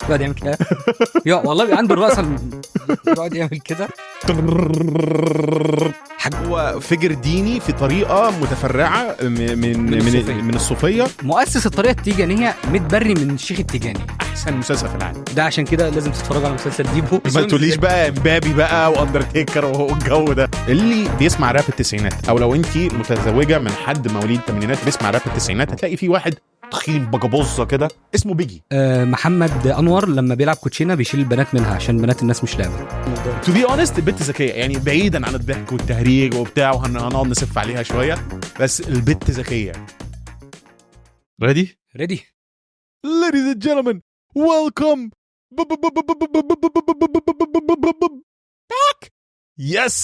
يقعد يعمل كده، يا والله بيبقى عنده الرقصة يقعد يعمل كده. هو figure ديني في طريقه متفرعه من من الصوفية. من الصوفيه. مؤسس الطريقة التيجانيه متبري من الشيخ التيجاني. احسن مسلسل في العالم. ده عشان كده لازم تتفرج على مسلسل ديبو. ما تقوليش بقى امبابي بقى واندرتيكر والجو ده. اللي بيسمع راب التسعينات، او لو انت متزوجة من حد مواليد الثمانينات بيسمع راب التسعينات، هتلاقي في واحد تخين بجبوزه كده اسمه بيجي. محمد انور لما بيلعب كوتشينه بيشيل البنات منها عشان بنات الناس مش لعبه. to be honest البت ذكيه، يعني بعيدا عن الضحك والتهريج وبتاع، وهنقعد نسف عليها شويه، بس البت ذكيه. ready؟ ready. Ladies and gentlemen, welcome back. Yes.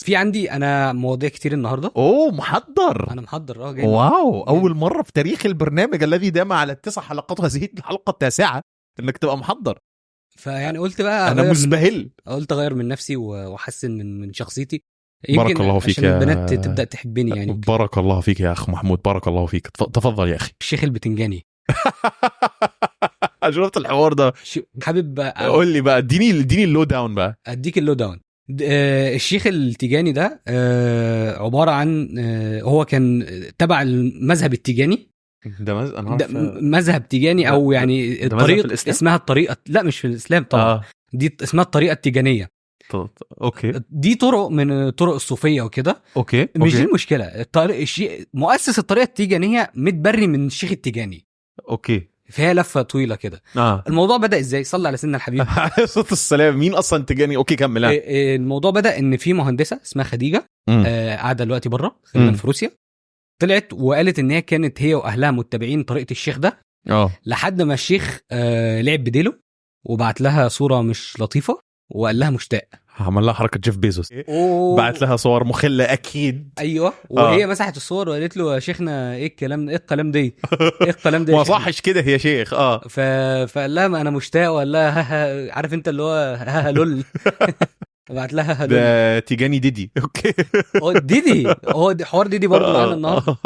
في عندي انا مواضيع كتير النهارده. اوه محضر. انا محضر، جاي. wow، اول مرة في تاريخ البرنامج الذي دام على التسع حلقات، هذه الحلقة التاسعه، انك تبقى محضر. فيعني قلت بقى انا أغير مزبهل. قلت اغير من نفسي واحسن من شخصيتي. بارك يمكن الله فيك عشان يا البنات تبدا تحبني يعني. بارك الله فيك يا اخ محمود، بارك الله فيك. تفضل يا اخي. الشيخ البتنجاني. شفت الحوار ده؟ حابب قول لي بقى، اديني ال low down بقى. اديك ال low down. الشيخ التيجاني ده عبارة عن هو كان تبع المذهب التيجاني. ده انا ده مذهب تيجاني او يعني ده مذهب في الطريق الإسلام؟ اسمها الطريقه، لا مش في الاسلام طبعا. دي اسمها الطريقة التيجانيه. okay. دي طرق من طرق الصوفية وكده. okay. مش دي المشكلة. الطريق الشيء مؤسس الطريقة التيجانيه متبري من الشيخ التيجاني. okay. فيها لفه طويلة كده. الموضوع بدا ازاي؟ صلى على سيدنا الحبيب. عليه الصلاة والسلام. مين اصلا تجاني؟ okay كمل. إيه، الموضوع بدا ان في مهندسه اسمها خديجة قاعدة دلوقتي بره غالبا في روسيا، طلعت وقالت ان هي كانت هي واهلها متبعين طريقه الشيخ ده لحد ما الشيخ لعب بديله وبعت لها صوره مش لطيفة وقال لها مشتاق. عمل لها حركة جيف بيزوس. بعت لها صور مخله اكيد. ايوه، وهي مسحت الصور وقالت له يا شيخنا ايه الكلام، ايه الكلام ده، ايه الكلام ده يا ما شيخنا؟ صحش كده يا شيخ. فقال لها ما انا مشتاق، وقال لها ها ها، عارف انت اللي هو ها ها lol. بعت لها ها lol. ده تيجاني ديدي. okay. هو ديدي، هو حوار ديدي برضه معانا النهارده.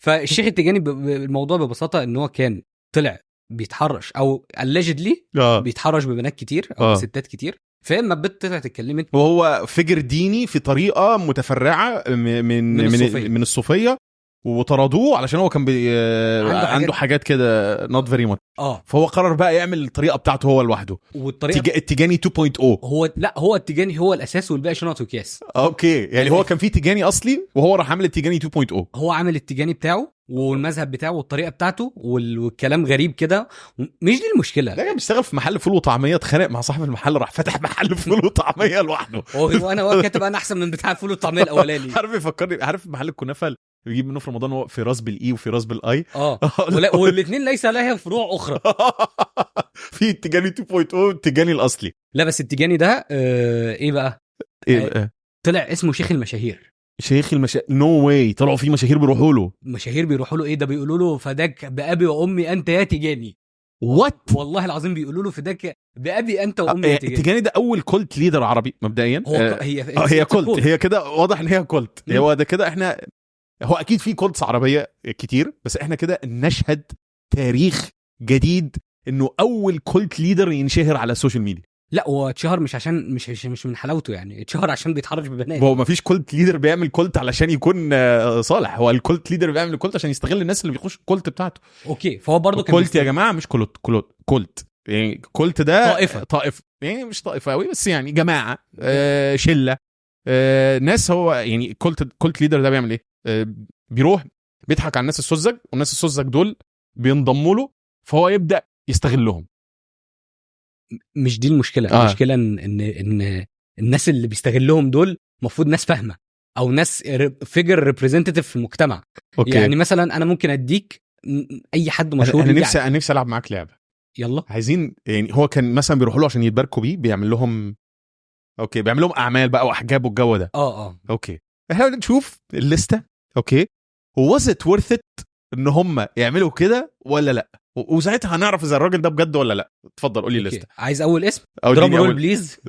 فالشيخ التيجاني الموضوع ببساطة ان هو كان طلع بيتحرش او allegedly بيتحرش ببنات كتير او بستات كتير. فاما البت طلعت اتكلمت. وهو figure ديني في طريقه متفرعه من من الصوفية. من الصوفية، وطردوه علشان هو كان عنده عنده حاجات كده not very much. فهو قرر بقى يعمل الطريقة بتاعته هو لوحده. والطريقة التيجاني 2.0. هو لا، هو التيجاني هو الاساس والباقي شنط وكياس. okay، يعني هو كان في تيجاني اصلي وهو راح عامل التيجاني 2.0. هو عامل التيجاني بتاعه والمذهب بتاعه والطريقة بتاعته والكلام غريب كده. مش دي المشكلة. ده كان بيشتغل في محل فول وطعميه، اتخانق مع صاحب المحل، راح فتح محل فول وطعميه لوحده. هو وانا هو كاتب انا احسن من بتاع الفول والطعميه الاولاني. عارف يفكرني، عارف محل الكنافه اللي بيجيب منه في رمضان، هو فراس بال E وفراس بال I. والاثنين ليس لها فروع اخرى. في التيجاني 2.0 التيجاني الاصلي. لا بس التيجاني ده ايه بقى؟ ايه بقى؟ طلع اسمه شيخ المشاهير. شيخ المشاهير؟ no way، طلعوا في مشاهير بيروحوا له. مشاهير بيروحوا له؟ ايه ده، بيقولوا له فداك بابي وامي انت يا تيجاني. what؟ والله العظيم بيقولوا له فداك بابي انت وامي يا تيجاني. التيجاني ده اول cult leader عربي مبدئيا. هو هي هي cult، هي كده واضح ان هي cult. هو ده كده احنا، هو اكيد في cults عربية كتير، بس احنا كده نشهد تاريخ جديد انه اول cult leader ينشهر على ال social media. لا هو اتشهر مش عشان مش من حلاوته يعني، اتشهر عشان بيتحرش ببنات. هو ما فيش cult leader بيعمل cult علشان يكون صالح، هو ال cult leader بيعمل cult عشان يستغل الناس اللي بيخش ال cult بتاعته. okay، فهو برضه كان cult يا جماعة مش كلوت، كلوت cult يعني cult ده طائفة. طائفة يعني مش طائفة قوي بس يعني جماعة، شله، ناس. هو يعني cult leader ده بيعمل ايه؟ بيروح بيضحك على الناس السذج، والناس السذج دول بينضموا له، فهو يبدا يستغلهم. مش دي المشكلة. المشكلة ان الناس اللي بيستغلهم دول المفروض ناس فاهمه او ناس figure representative في المجتمع. okay. يعني مثلا انا ممكن اديك اي حد مشهور انا ليه نفسي، انا نفسي العب معاك لعبه. يلا. عايزين يعني هو كان مثلا بيروحوا له عشان يتباركوا بيه، بيعمل لهم okay، بيعمل لهم اعمال بقى واحجاب والجو ده. Okay، احنا نشوف الليستة. okay، was it worth it ان هم يعملوا كده ولا لا؟ وساعتها هنعرف اذا الراجل ده بجد ولا لا. اتفضل قول لي okay. الليستة. عايز اول اسم؟ أو drum اديني roll أول. please.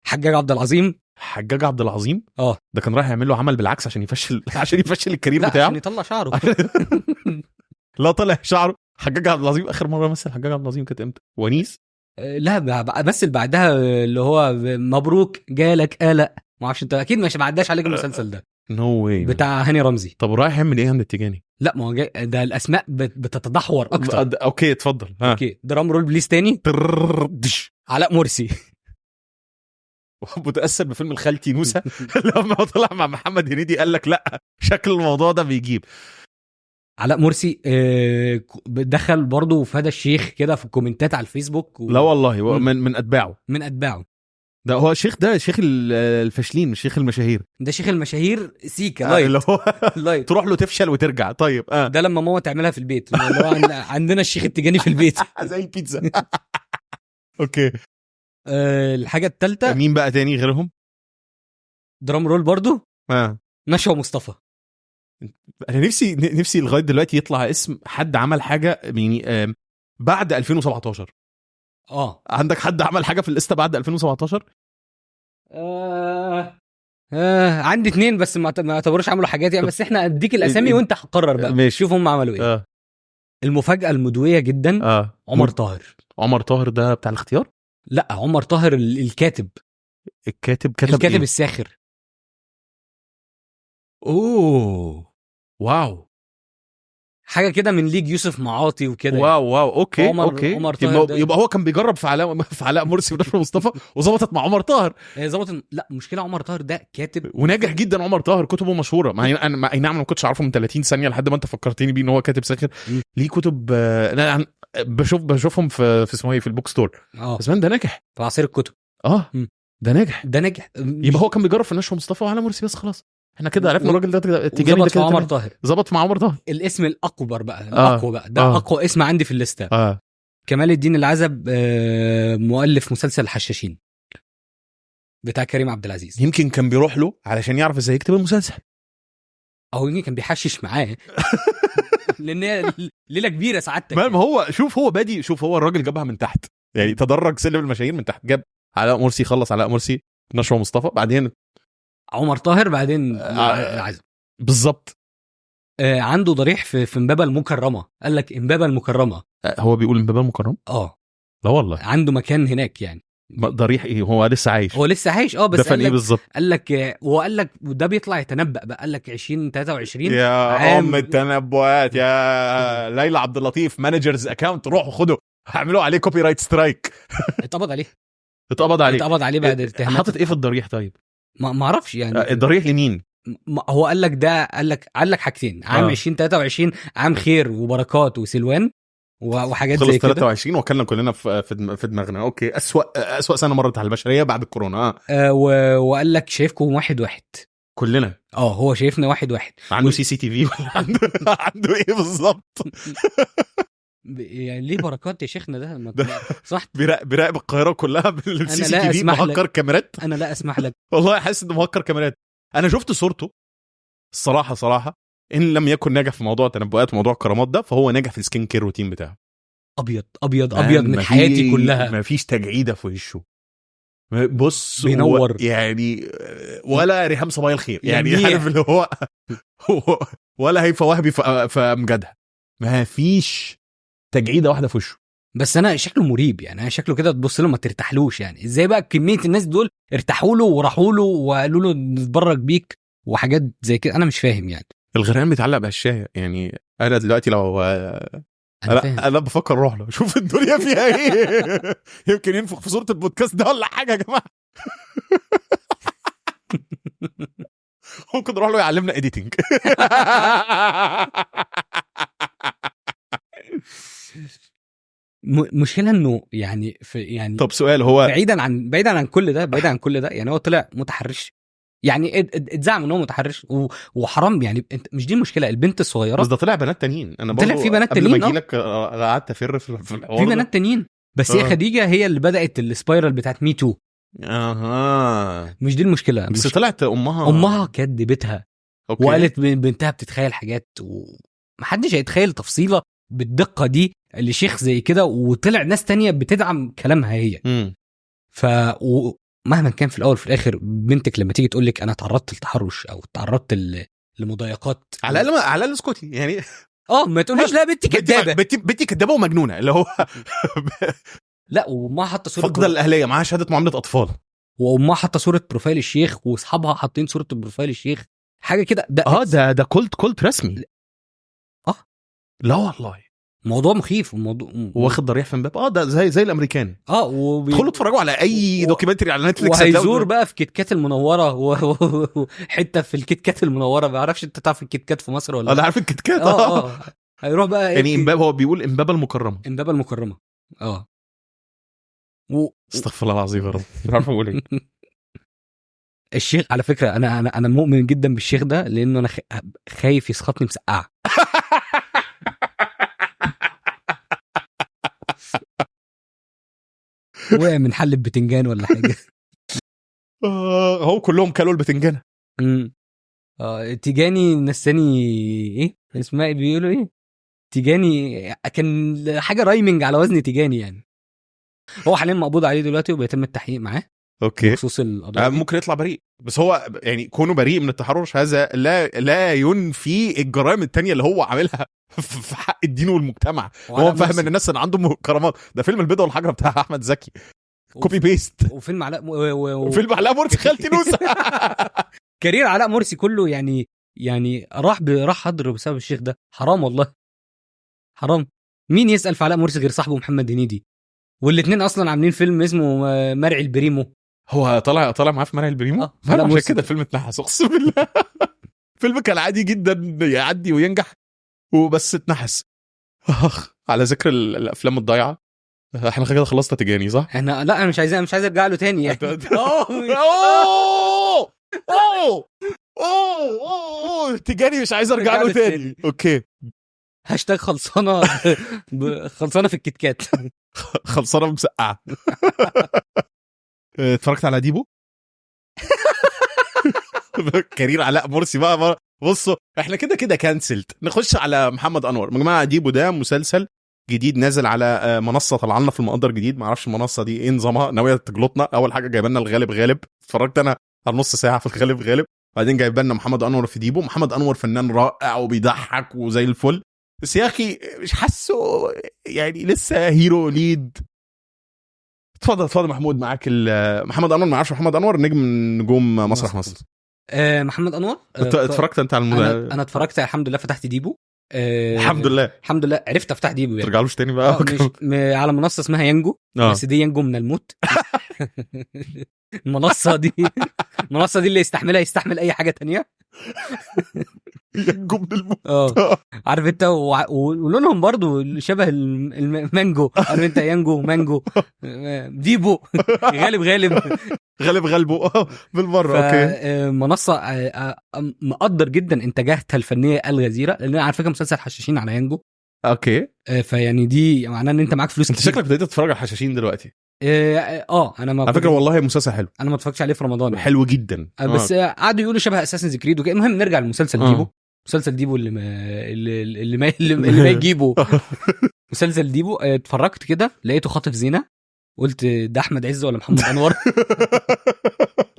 حجاج عبد العظيم. حجاج عبد العظيم؟ ده كان رايح يعمل له عمل بالعكس عشان يفشل عشان يفشل ال career لا بتاعه. عشان يطلع شعره. لا طلع شعره. حجاج عبد العظيم اخر مرة مثل حجاج عبد العظيم كانت امتى؟ ونيس؟ لا مثل بعدها اللي هو مبروك جالك قلق، ما اعرفش انت اكيد مش ما عداش عليك المسلسل ده. no way بتاع هاني رمزي. طب رايح يعمل ايه عند التجاني؟ لا ما هو ده الاسماء بتتدحور اكتر. okay اتفضل. okay drum roll please تاني. علاء مرسي. متاثر بفيلم الخالتي نوسه لما طلع مع محمد هنيدي قال لك لا شكل الموضوع ده بيجيب. علاء مرسي دخل برضه وفدى الشيخ كده في الكومنتات على الفيسبوك لا والله من اتباعه. من اتباعه. ده هو الشيخ ده شيخ الفاشلين مش شيخ المشاهير. ده شيخ المشاهير سيكا light اللي هو light تروح له تفشل وترجع. طيب ده لما ماما تعملها في البيت، اللي هو عندنا الشيخ التجاني في البيت زي البيتزا. okay الحاجة الثالثة مين بقى تاني غيرهم؟ drum roll برضو نشوى مصطفى. انا نفسي لغاية دلوقتي يطلع اسم حد عمل حاجة يعني بعد 2017. عندك حد عمل حاجة في الليستة بعد 2017؟ عندي 2 بس ما اعتبروش عملوا حاجات يعني، بس احنا اديك الاسامي وانت هتقرر بقى. شوف هم عملوا ايه. المفاجاة المدويه جدا عمر طاهر. عمر طاهر ده بتاع الاختيار؟ لا عمر طاهر الكاتب. الكاتب كتب الكاتب إيه؟ الساخر. oh wow، حاجة كده من league يوسف معاطي وكده. wow wow okay عمر okay عمر طاهر يبقى هو كان بيجرب في علاء مرسي ونشوى مصطفى وظبطت مع عمر طاهر. ظبطت. لا مشكلة عمر طاهر ده كاتب وناجح جدا. عمر طاهر كتبه مشهورة. ما انا اي نعم ما كنتش عارفه من 30 ثانية لحد ما انت فكرتني بيه ان هو كاتب ساخر. ليه كتب انا بشوفهم في اسمه ايه في ال book store. بس ده ناجح في عصير الكتب. ده ناجح، ده ناجح. يبقى هو كان بيجرب في نشوى مصطفى وعلاء مرسي بس. خلاص احنا كده عرفنا الراجل ده التجاني ده كده عمر طاهر ظبط مع عمر طاهر. الاسم الاكبر بقى الاقوى بقى ده اقوى اسم عندي في الليستة. كمال الدين العزب، مؤلف مسلسل الحشاشين بتاع كريم عبد العزيز. يمكن كان بيروح له علشان يعرف ازاي يكتب المسلسل، او يمكن كان بيحشش معاه لان ليلة كبيرة سعادتك. ما هو شوف هو بادي، شوف هو الراجل جابها من تحت يعني، تدرج سلم المشاهير من تحت. جاب علاء مرسي، خلص علاء مرسي، نشوى مصطفى، بعدين عمر طاهر، بعدين العزب. بالظبط. عنده ضريح في امبابه المكرمة. قال لك امبابه المكرمة. هو بيقول امبابه المكرمة؟ لا والله عنده مكان هناك يعني. ضريح ايه؟ هو لسه عايش؟ هو لسه عايش. بس دفن ايه بالظبط؟ قال لك، وقال لك وده بيطلع يتنبأ بقى. قال لك 2023 يا ام التنبؤات يا ليلى عبد اللطيف managers account، روحوا خدوا اعملوا عليه copyright strike. اتقبض عليه. اتقبض عليه. اتقبض عليه بعد الاتهامات. حاطط ايه في الضريح طيب؟ ما اعرفش يعني. الضريح لمين؟ هو قال لك ده، قال لك حاجتين: عام 2023 عام خير وبركات وسلوان وحاجات زي كده. 23 وكلنا كلنا في دماغنا okay اسوأ سنة مرت على البشرية بعد الكورونا. وقال لك شايفكم 1-1 كلنا. هو شايفنا 1-1. عنده CCTV ولا عنده ايه بالظبط؟ يعني ليه بركات يا شيخنا ده صح؟ بيراقب القاهرة كلها بال CCTV، مهكر كاميرات. انا لا اسمح لك والله، حاسس انه مهكر كاميرات. انا شفت صورته الصراحة، صراحة ان لم يكن ناجح في موضوع تنبؤات وموضوع الكرامات ده، فهو ناجح في ال skin care routine بتاعه. ابيض ابيض ابيض من حياتي كلها، ما فيش تجعيده في وشه. بص بينور يعني، ولا ريهام صبايا الخير يعني، عارف اللي هو ولا هيفا وهبي في امجدها، ما فيش تجعيده واحدة في وشه. بس انا شكله مريب يعني، انا شكله كده تبص له ما ترتاحلوش يعني. ازاي بقى كمية الناس دول ارتاحوا له وراحوا له وقالوا له نتبرك بيك وحاجات زي كده؟ انا مش فاهم يعني. الغرقان بيتعلق بهالشايه يعني. انا دلوقتي لو انا بفكر اروح له شوف الدنيا فيها ايه، يمكن ينفخ في صوره البودكاست ده ولا حاجة يا جماعة. ممكن نروح له يعلمنا editing. مشكلة انه يعني في يعني. طب سؤال، هو بعيدا عن كل ده، بعيدا عن كل ده يعني، هو طلع متحرش يعني، اتزعم ان هو متحرش وحرام يعني. مش دي المشكلة، البنت الصغيرة. بس ده طلع بنات تانيين. انا برضه طلع في بنات تانيين. قبل ما اجي لك قعدت افر في الحوار في بنات تانيين، بس هي خديجة هي اللي بدات ال spiral بتاعت me too. اها مش دي المشكلة. بس طلعت امها كدبتها وقالت بنتها بتتخيل حاجات، ومحدش هيتخيل تفصيله بالدقه دي لشيخ زي كده، وطلع ناس تانية بتدعم كلامها هي. ف مهما كان في الاول في الاخر بنتك لما تيجي تقول لك انا تعرضت لتحرش او تعرضت لمضايقات، على الاقل على الاقل اسكتي يعني. ما تقوليش لا بنتي كدابه، بنتي كدابه ومجنونه اللي هو لا وما حاطه صوره فقد الاهلية، معاها شهادة معاملة اطفال، وامها حاطه صوره profile الشيخ، واصحابها حاطين صوره profile الشيخ، حاجة كده. ده ده cult رسمي. لا والله موضوع مخيف، وموضوع واخد ضريح في امبابه. ده زي الامريكان. ادخلوا اتفرجوا على اي documentary على نتفليكس، وهيزور بقى في كيت كات المنورة حتة في الكيت كات المنورة. ما اعرفش انت تعرف الكيت كات في مصر ولا انا عارف الكيت كات. هيروح بقى يعني امبابه، هو بيقول امبابه المكرمة، امبابه المكرمة. استغفر الله العظيم يا رب، مش عارف اقول ايه. الشيخ على فكرة انا مؤمن جدا بالشيخ ده، لانه انا خايف يسخطني مسقعه. وقع من حل البتنجان ولا حاجة. هو كلهم كلوا البتنجان. تيجاني نساني ايه اسمها، ايه بيقولوا ايه، تيجاني، كان حاجة rhyming على وزن تيجاني يعني. هو حاليا مقبوض عليه دلوقتي وبيتم التحقيق معاه. okay، بخصوص القضية. ممكن يطلع بريء، بس هو يعني كونه بريء من التحرش هذا لا ينفي الجرائم التانية اللي هو عاملها في حق الدين والمجتمع. هو فاهم ان الناس اللي عندهم كرامات. ده فيلم البيضة والحجرة بتاع احمد زكي، copy paste، وفيلم علاء وفيلم علاء مرسي خالتي نوسة. career علاء مرسي كله يعني راح هدر بسبب الشيخ ده. حرام والله، حرام. مين يسأل في علاء مرسي غير صاحبه محمد هنيدي؟ والاثنين اصلا عاملين فيلم اسمه مرعي البريمو. هو طالع معاه في مرعي البريمو. عشان كده الفيلم اتنحس، اقسم بالله. فيلم كان عادي جدا يعدي وينجح وبس اتنحس. على ذكر الافلام الضايعه، احنا كده خلصنا تجاني صح؟ احنا لا، انا مش عايز ارجع له تاني يعني. اوه اوه اوه تجاني مش عايز ارجع له تاني. okay، هاشتاج خلصانه خلصانه في الكتكات، خلصانه مسقعه. اتفرجت على ديبو؟ career علاء مرسي بقى. بصوا احنا كده كده cancelled، نخش على محمد انور. يا جماعة ديبو ده مسلسل جديد نازل على منصة طلع لنا في المقدر جديد، ما اعرفش المنصة دي ايه نظامها، ناوية تجلطنا. اول حاجة جايبه لنا الغالب غالب، اتفرجت انا على نص ساعة في الغالب غالب، بعدين جايبه لنا محمد انور في ديبو. محمد انور فنان رائع وبيضحك وزي الفل، بس يا اخي مش حاسه يعني لسه hero lead. اتفضل محمود معاك. محمد انور، ما اعرفش محمد انور نجم من نجوم مسرح مصر. محمد انور اتفرجت انت على انا اتفرجت الحمد لله، فتحت ديبو. الحمد لله، الحمد لله عرفت افتح ديبو يعني. ترجعلوش تاني بقى. على منصة اسمها يانجو. بس دي يانجو من الموت. المنصة دي اللي يستحملها يستحمل اي حاجة تانية. يانجو من الموت. عارف انت، ولونهم برضو شبه المانجو. عارف انت، يانجو مانجو ديبو غالب غالب غالب غالبه بالمرة. okay، منصة مقدر جدا انتاجاتها الفنية الغزيرة، لان على فكرة مسلسل حشاشين على يانجو. okay، فيعني دي معناه ان انت معاك فلوس. انت شكلك بدأت تتفرج على حشاشين دلوقتي. انا ما على فكرة والله مسلسل حلو، انا ما اتفرجتش عليه في رمضان يعني. حلو جدا. بس قعدوا يقولوا شبه Assassin's Creed وكده. المهم نرجع للمسلسل ديبو. مسلسل ديبو اللي ما اللي ما يجيبه. مسلسل ديبو اتفرجت كده لقيته خاطف زينة، قلت ده احمد عز ولا محمد انور؟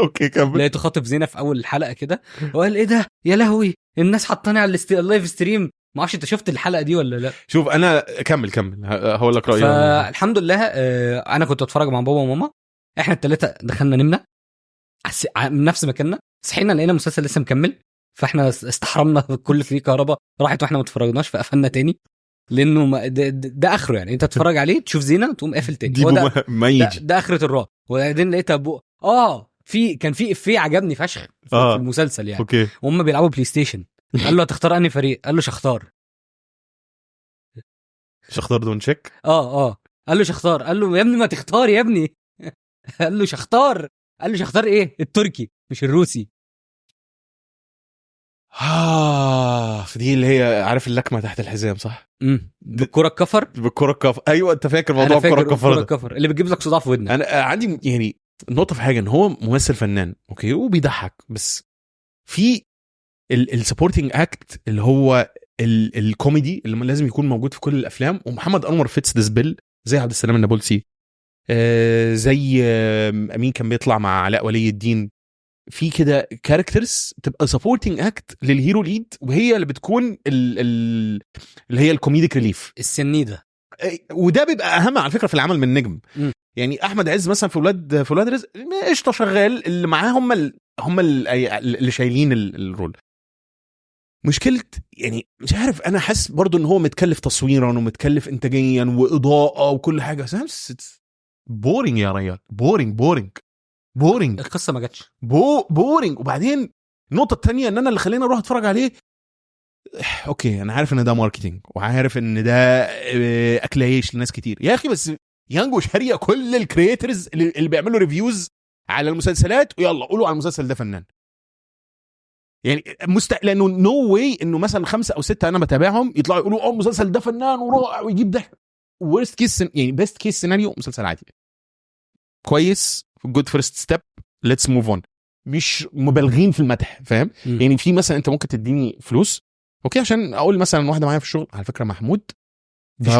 okay كمل. لقيته خاطف زينة في اول الحلقة كده، وقال ايه ده يا لهوي الناس حطاني على ال live stream. ما اعرفش انت شفت الحلقة دي ولا لا. شوف انا كمل هقول لك رايي. فالحمد لله انا كنت اتفرج مع بابا وماما، احنا الثلاثة دخلنا نمنا من نفس مكاننا، صحينا لقينا المسلسل لسه مكمل، فاحنا استحرمنا كل فريق كهرباء راحت واحنا ما اتفرجناش، فقفلنا تاني لانه ده اخره يعني. انت تتفرج عليه تشوف زينة تقوم قافل تاني، هو ده ده اخره الرعب. وبعدين لقيت ابو في كان في افيه عجبني فشخ في المسلسل يعني. okay. وهم بيلعبوا بلاي ستيشن، قال له هتختار انهي فريق؟ قال له شختار. شختار دونتشيك. قال له شختار. قال له يا ابني ما تختار يا ابني. قال له شختار. قال له شختار ايه؟ التركي مش الروسي. دي اللي هي عارف اللكمه تحت الحزام صح؟ بالكرة الكفر. بالكرة الكفر، ايوه. انت فاكر موضوع الكره الكفر ده؟ الكفر اللي بتجيب لك صداع في ودنك. انا عندي يعني نقطة في حاجة، ان هو ممثل فنان okay وبيضحك، بس في ال supporting act اللي هو الكوميدي اللي لازم يكون موجود في كل الافلام. ومحمد انور fits this bill، زي عبد السلام النابلسي، زي امين كان بيطلع مع علاء ولي الدين. في كده characters تبقى supporting act لل hero lead، وهي اللي بتكون اللي هي ال comedic relief، السنيده. وده بيبقى اهم على فكرة في العمل من النجم. يعني احمد عز مثلا في ولاد رزق قشطه شغال، اللي معاه هم اللي شايلين ال role. مشكلة يعني مش عارف، انا حاسس برضو ان هو متكلف تصويرا ومتكلف انتاجيا واضاءة وكل حاجه، بس boring يا ريال، boring boring boring. القصة ما جاتش boring. وبعدين النقطة الثانية ان انا اللي خليني اروح اتفرج عليه، okay انا عارف ان ده marketing وعارف ان ده اكل عيش لناس كتير يا اخي، بس يانجو شاريه كل ال creators اللي بيعملوا reviews على المسلسلات، ويلا قولوا على المسلسل ده فنان. يعني لانه no way انه مثلا 5 أو 6 انا بتابعهم يطلعوا يقولوا المسلسل ده فنان ورائع ويجيب ضحك. worst case يعني best case scenario مسلسل عادي كويس، good first step، let's move on، مش مبالغين في المدح، فاهم؟ يعني في مثلا انت ممكن تديني فلوس okay عشان اقول مثلا واحدة معايا في الشغل، على فكرة محمود ده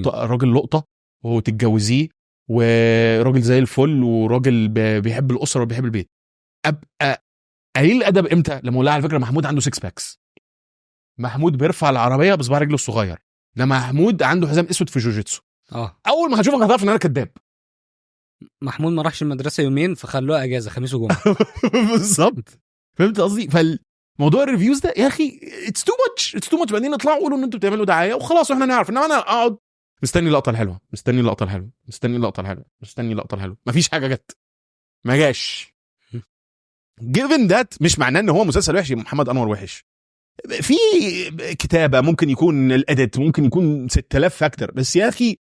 راجل لقطة وتتجوزيه، وراجل زي الفل، وراجل بيحب الاسرة وبيحب البيت. ابقى قليل الادب امتى؟ لما اقول لها على فكرة محمود عنده 6 packs، محمود بيرفع العربية بصباع رجله الصغير، ده محمود عنده حزام اسود في جوجيتسو. اول ما هشوفك هتعرف ان انا كذاب. محمود ما راحش المدرسة يومين فخلوها اجازه خميس وجمعه. بالظبط، فهمت قصدي؟ فالموضوع ال reviews ده يا اخي it's too much، it's too much. بعدين اطلعوا قولوا ان انتوا بتعملوا دعاية وخلاص واحنا نعرف. انما انا اقعد مستني اللقطة الحلوة، مستني اللقطة الحلوة، مستني اللقطة الحلوة، مستني اللقطة الحلوة، مفيش حاجة جت، ما جاش. given that مش معناه ان هو مسلسل وحش، محمد انور وحش في كتابه، ممكن يكون ال edit، ممكن يكون 6000 factor، بس يا اخي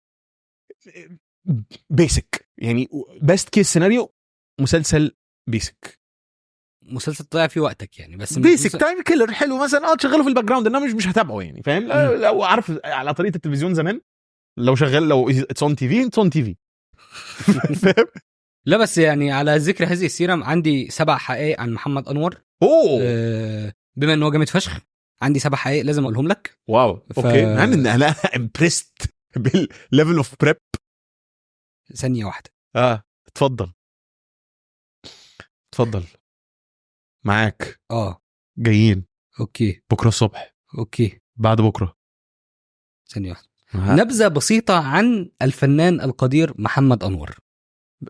basic، يعني best case scenario مسلسل basic، مسلسل تضيع فيه وقتك يعني، بس basic time killer حلو مثلا، تشغله في ال background، انما مش هتابعه يعني، فاهم؟ لو عارف على طريقه التلفزيون زمان، لو شغال، لو it's on TV، it's on TV، فاهم؟ لا بس يعني على ذكر هذه السيرة عندي 7 حقائق عن محمد انور. اوه. بما ان هو جامد فشخ، عندي 7 حقائق لازم اقولهم لك. wow okay، يعني انا impressed بال level of prep. ثانية واحدة. اتفضل اتفضل معاك. جايين. okay. بكره الصبح. okay. بعد بكره. ثانية واحدة. نبذه بسيطة عن الفنان القدير محمد انور.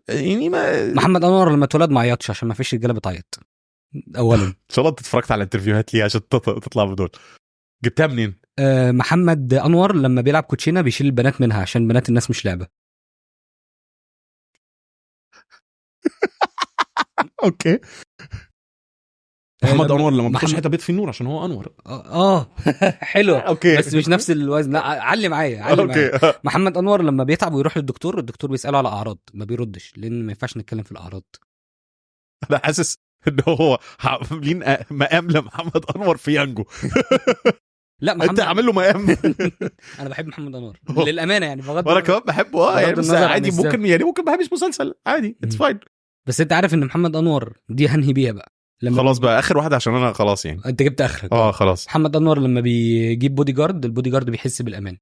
يعني ما محمد انور لما اتولد ما عيطش عشان ما فيش رجاله بتعيط. اولا ان شاء الله اتفرجت على interview هات ليه عشان تطلع بدول. جبتها منين؟ محمد انور لما بيلعب كوتشينه بيشيل البنات منها عشان بنات الناس مش لعبه. okay. محمد انور لما بيخش حتة بيطفي النور عشان هو انور. حلو. okay. بس مش نفس الوزن. لا علي معايا، علي معايا. محمد انور لما بيتعب ويروح للدكتور، الدكتور بيساله على اعراض ما بيردش، لان ما ينفعش نتكلم في الاعراض. انا حاسس ان هو عاملين مقام لمحمد انور في يانجو. لا محمد انت عامل له مقام. انا بحب محمد انور للامانة يعني، بغض وانا كمان بحبه. يعني بس عادي، ممكن يعني ممكن ما بحبش مسلسل عادي، it's fine. بس انت عارف ان محمد انور دي هنهي بيها بقى لما خلاص بقى اخر واحدة عشان انا خلاص يعني. انت جبت اخرك. خلاص. محمد انور لما بيجيب bodyguard، ال bodyguard بيحس بالامان.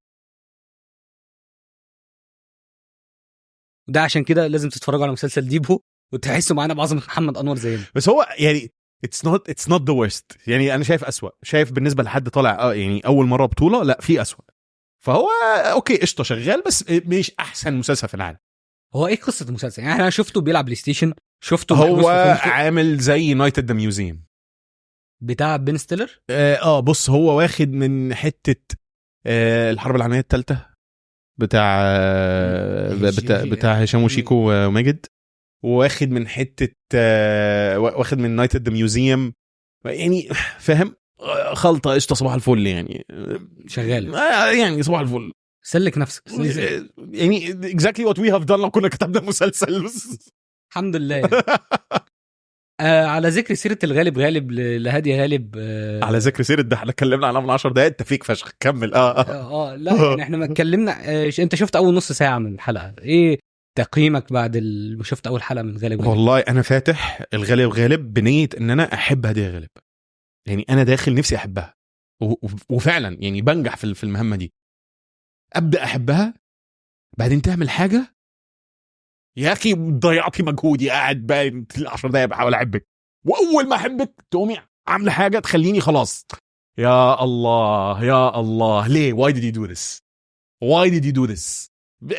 وده عشان كده لازم تتفرجوا على مسلسل ديبو وتحسوا معانا بعظمة محمد انور زينا. بس هو يعني it's not the worst يعني، انا شايف اسوأ، شايف بالنسبة لحد طالع يعني اول مرة بطوله، لا في اسوأ. فهو okay قشطه شغال، بس مش احسن مسلسل في العالم. هو ايه قصة المسلسل يعني؟ انا شفته بيلعب بلاي ستيشن، شفته هو عامل زي Night at the Museum بتاع بن ستيلر. بص هو واخد من حتة الحرب العالمية الثالثة بتاع بتاع هشام وشيكو وماجد، واخد من حتة واخد من Night at the Museum يعني، فاهم؟ خلطه قشطه صباح الفل يعني، شغال يعني صباح الفل، سلك نفسك يعني exactly what we have done لو كنا كتبنا مسلسل. الحمد لله يعني. على ذكر سيرة الغالب غالب لهادي غالب، على ذكر سيرة ده احنا اتكلمنا عنها من 10 دقايق، انت فيك فشخ، كمل. لا يعني احنا ما اتكلمنا. انت شفت اول نص ساعة من الحلقة، ايه تقييمك بعد ما شفت اول حلقة من غالب غالب؟ والله انا فاتح الغالب غالب بنية ان انا احب هادي غالب، يعني انا داخل نفسي احبها، وفعلا يعني بنجح في المهمة دي. ابدا احبها، بعدين تعمل حاجة يا اخي ضيعتي مجهودي، قاعد باين 10 دقايق بحاول احبك، واول ما احبك تقومي عامله حاجة تخليني خلاص. يا الله يا الله، ليه؟ why did you do this؟ why did you do this؟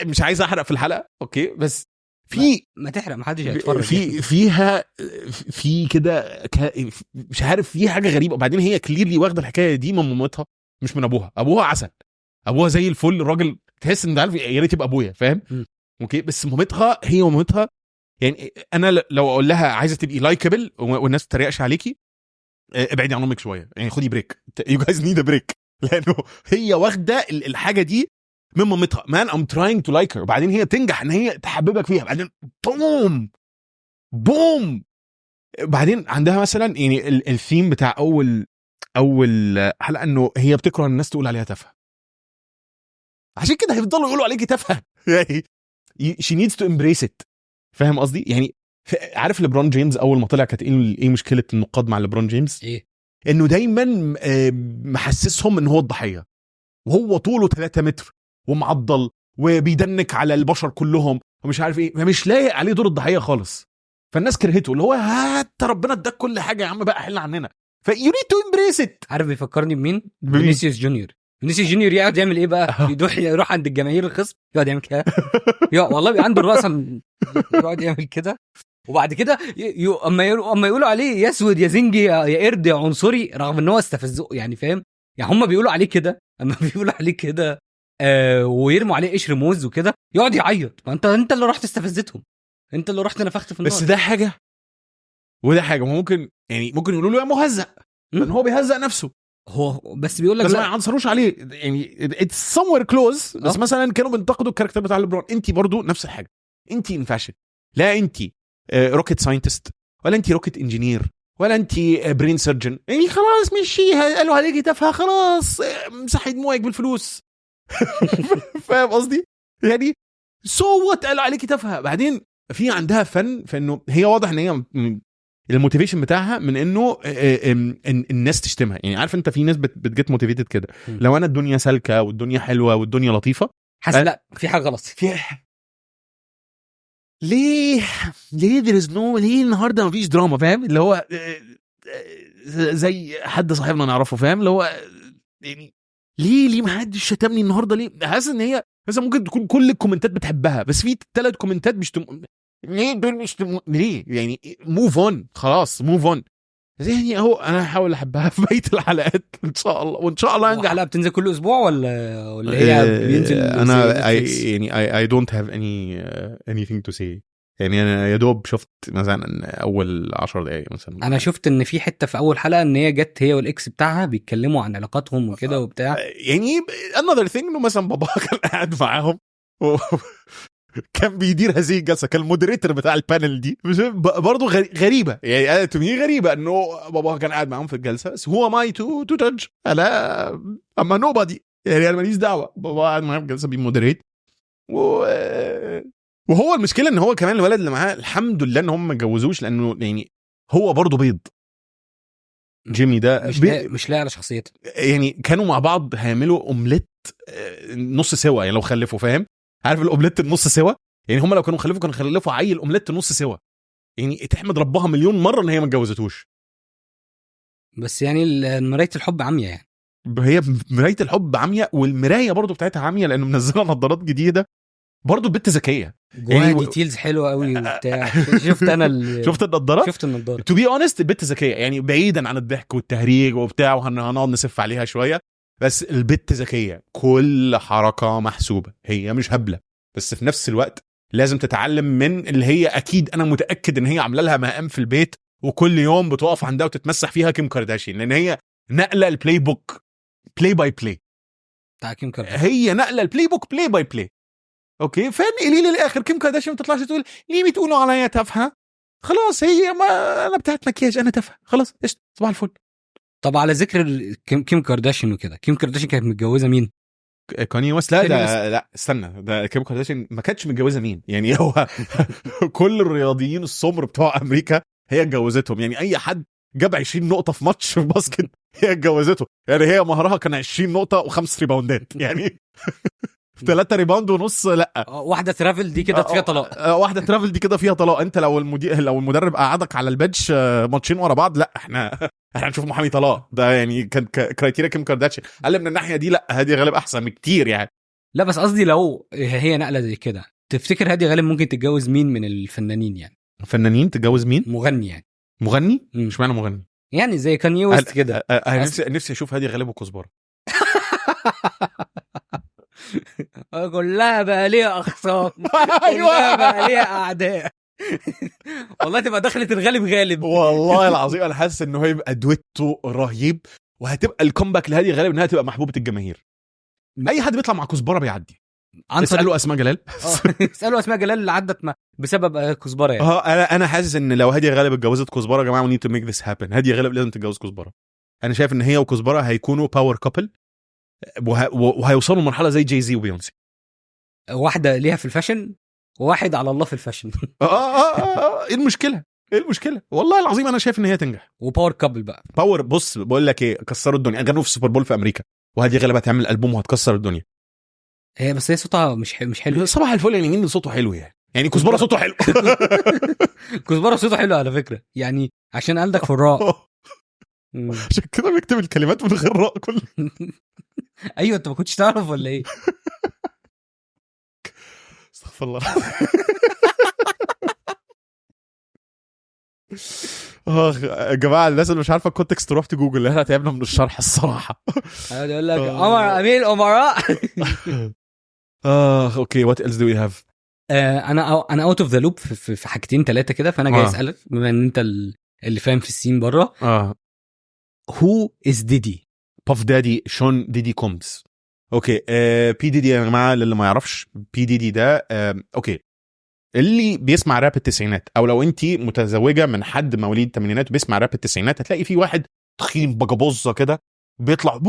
مش عايز احرق في الحلقه، okay، بس في ما تحرق، ما حدش هيتفرج. في فيها في كده مش عارف، في حاجة غريبه. وبعدين هي clearly واخده الحكاية دي من مامتها مش من ابوها. ابوها عسل، ابوها زي الفل، الراجل تحس ان عارف يا ريت يبقى ابويا، فاهم؟ okay، بس مامتها، هي ومامتها يعني انا لو اقول لها عايزه تبقي likable والناس ما تتريقش عليكي، ابعدي عن امك شويه، يعني خدي break، you guys need a break، لانه هي واخده الحاجة دي من مامتها. man، I'm trying to like her. وبعدين هي تنجح ان هي تحببك فيها، بعدين boom boom. بعدين عندها مثلا يعني الثيم بتاع اول حلقة انه هي بتكره الناس تقول عليها تافهه، عشان كده هيفضلوا يقولوا عليكي تافهه. يعني she needs to embrace it، فاهم قصدي؟ يعني عارف ليبرون جيمس اول ما طلع كانت ايه مشكلة النقاد مع ليبرون جيمس؟ ايه؟ انه دايما محسسهم ان هو الضحيه، وهو طوله 3 متر ومعضل وبي dunk على البشر كلهم ومش عارف ايه، فمش لايق عليه دور الضحية خالص، فالناس كرهته، اللي هو هات ربنا اداك كل حاجة يا عم بقى، حل عننا. ف you need to embrace it. عارف بيفكرني بمين؟ فينيسيوس جونيور. فينيسيوس جونيور يقعد يعمل ايه بقى؟ يروح عند الجماهير الخصم يقعد يعمل كده، يا والله بيبقى عنده الرقصه، يقعد يعمل كده، وبعد كده اما يقولوا عليه يا اسود يا زنجي يا قرد يا عنصري، رغم ان هو استفزه، يعني فاهم؟ يعني هم بيقولوا عليه كده، اما بيقولوا عليه كده ويرموا عليه قشر موز وكده يقعد يعيط. ما انت اللي رحت استفزتهم، انت اللي رحت نفخت في النار. بس ده حاجة وده حاجه، ممكن يعني ممكن يقولوا له يا مهزأ لان هو بيهزأ نفسه. هو بس بيقول لك بس ما يعنصروش عليه، يعني it's somewhere close. بس مثلا كانوا بينتقدوا ال character بتاع ليبرون. انت برضو نفس الحاجه، انت in fashion، لا انت rocket scientist ولا انت rocket engineer ولا انت brain surgeon، يعني خلاص مشيها، قالوا عليكي تافهة، خلاص امسحي دموعك بالفلوس. فاهم قصدي؟ يعني so what، قالوا عليكي تافهه. بعدين في عندها فن في انه هي واضح ان هي ال motivation بتاعها من انه إن الناس تشتمها. يعني عارف انت في ناس بت get motivated كده، لو انا الدنيا سالكة والدنيا حلوة والدنيا لطيفه، حاسس لا في حاجة غلط. في ليه there is no، ليه النهارده مفيش دراما؟ فاهم؟ اللي هو زي حد صاحبنا نعرفه، فاهم؟ اللي هو يعني ليه ما حدش شتمني النهارده؟ ليه؟ حاسس ان هي مثلا ممكن تكون كل الكومنتات بتحبها، بس في ثلاث كومنتات بيشتموا. ليه دول بيشتموا؟ ليه؟ يعني move on، خلاص move on. يعني اهو انا هحاول احبها في بقية الحلقات ان شاء الله، وان شاء الله انجح. حلقة بتنزل كل اسبوع ولا هي بينزل انا زي I, نتفليكس؟ يعني I don't have anything to say. يعني انا يا دوب شفت مثلا اول 10 دقائق مثلا. انا شفت ان في حتة في اول حلقة ان هي جت هي وال ex بتاعها بيتكلموا عن علاقاتهم وكده وبتاع. يعني another thing انه مثلا بابا كان قاعد معاهم كان بيدير هذه الجلسه، كان ال moderator بتاع ال panel دي. برضه غريبه، يعني to me غريبة انه بابا كان قاعد معاهم في الجلسه، بس who am I to judge؟ انا I'm a nobody، يعني انا ماليش دعوه. بابا قاعد معاهم في الجلسة بي moderate وهو المشكلة ان هو كمان الولد اللي معاه، الحمد لله ان هم ما اتجوزوش، لانه يعني هو برضه بيض، جيمي ده. مش لاقي على شخصيته. يعني كانوا مع بعض هيعملوا اومليت نص سوا، يعني لو خلفوا، فاهم؟ عارف الاومليت النص سوا؟ يعني هم لو كانوا خلفوا كانوا خلفوا عيل اومليت نص سوا. يعني تحمد ربها مليون مرة ان هي ما اتجوزتوش. بس يعني مراية الحب عمية يعني. هي مراية الحب عمياء، والمرايه برضو بتاعتها عمياء، لانه منزله نظارات جديدة برضو. البت ذكيه. جواها يعني details حلوة قوي وبتاع. شفت انا شفت النضارات؟ شفت النضاره. to be honest البت ذكيه، يعني بعيدا عن الضحك والتهريج وبتاع، وهنقعد نسف عليها شويه، بس البت ذكيه، كل حركة محسوبه، هي مش هبله. بس في نفس الوقت لازم تتعلم من اللي هي، اكيد انا متاكد ان هي عامله لها مقام في البيت، وكل يوم بتقف عندها وتتمسح فيها كيم كارداشيان، لان هي نقله ال playbook play by play. بتاع كيم كارداشيان. هي نقله ال playbook play by play، okay؟ فنقلي لي الاخر كيم كارداشيان ما تطلعش تقول ليه بتقولوا عليا تافهه. خلاص، هي ما انا بتاعت مكياج، انا تافهه، خلاص قشطه، صباح الفل. طب على ذكر كيم كارداشيان وكده، كيم كارداشيان كانت متجوزة مين؟ كاني ويست. لا. كاني ده لا استنى، ده كيم كارداشيان ما كانتش متجوزة مين؟ يعني هو كل الرياضيين السمر بتوع امريكا هي اتجوزتهم. يعني اي حد جاب 20 نقطة في ماتش في basket هي اتجوزته. يعني هي مهرها كان 20 نقطة وخمس ريباوندات يعني. 3 rebound ونص لا. واحدة travel دي كده فيها طلاق. واحدة travel دي كده فيها طلاق. انت لو المدير، لو المدرب قعدك على ال bench ماتشين ورا بعض، لا احنا هنشوف محامي طلاق. ده يعني كان criteria كيم كارداشيان. قال من الناحية دي لا، هادي غالب احسن بكتير يعني. لا بس قصدي لو هي نقله زي كده، تفتكر هادي غالب ممكن تتجوز مين من الفنانين يعني؟ فنانين تتجوز مين؟ مغني يعني. مغني؟ مش معنى مغني يعني زي كاني ويست كده. نفسي اشوف هادي غالب وكزبره. كلها بقى ليها اخصام. ايوه كلها بقى ليها اعداء. والله تبقى دخلت الغالب غالب. والله العظيم انا حاسس انه هيبقى دويتو رهيب، وهتبقى ال comeback لهادي غالب انها تبقى محبوبه الجماهير. اي حد بيطلع مع كزبره بيعدي. اسالوا اسماء جلال. اسالوا اسماء جلال اللي عدت بسبب كزبره يعني. انا حاسس ان لو هادي غالب اتجوزت كزبره يا جماعة، we need to make this happen. هادي غالب لازم تتجوز كزبره. انا شايف ان هي وكزبره هيكونوا power couple، وهيوصلوا لمرحلة زي جاي زي وبيونسي. واحدة ليها في ال fashion وواحد على الله في ال fashion. ايه المشكلة؟ ايه المشكلة؟ والله العظيم انا شايف ان هي تنجح. و power couple بقى. power. بص بقول لك ايه، كسروا الدنيا، غنوا في السوبر بول في امريكا، وهادي غالب هتعمل البوم وهتكسر الدنيا. هي بس هي صوتها مش حلو. صباح الفل يعني. مين اللي صوته حلو يعني؟ يعني كزبره صوته حلو. كزبره صوته حلو على فكرة يعني، عشان قلدك في الراء. عشان كده بيكتب الكلمات من غير راء كله. ايوه انت ما كنتش تعرف ولا ايه؟ استغفر الله. يا جماعة الناس اللي مش عارفه ال context تروح تجوجل، احنا تعبنا من الشرح الصراحة. انا اقول لك عمر امير الامراء. okay what else do we have؟ انا out of the loop في حاجتين ثلاثة كده، فانا جاي اسالك بما ان انت اللي فاهم في ال scene بره. who is Diddy؟ باف دادي شون ديدي كومز. okay بي ديدي يا جماعة للي ما يعرفش، بي ديدي ده okay اللي بيسمع راب التسعينات، او لو انت متزوجة من حد مواليد الثمانينات وبيسمع راب التسعينات، هتلاقي في واحد تخين بجبوزه كده بيطلع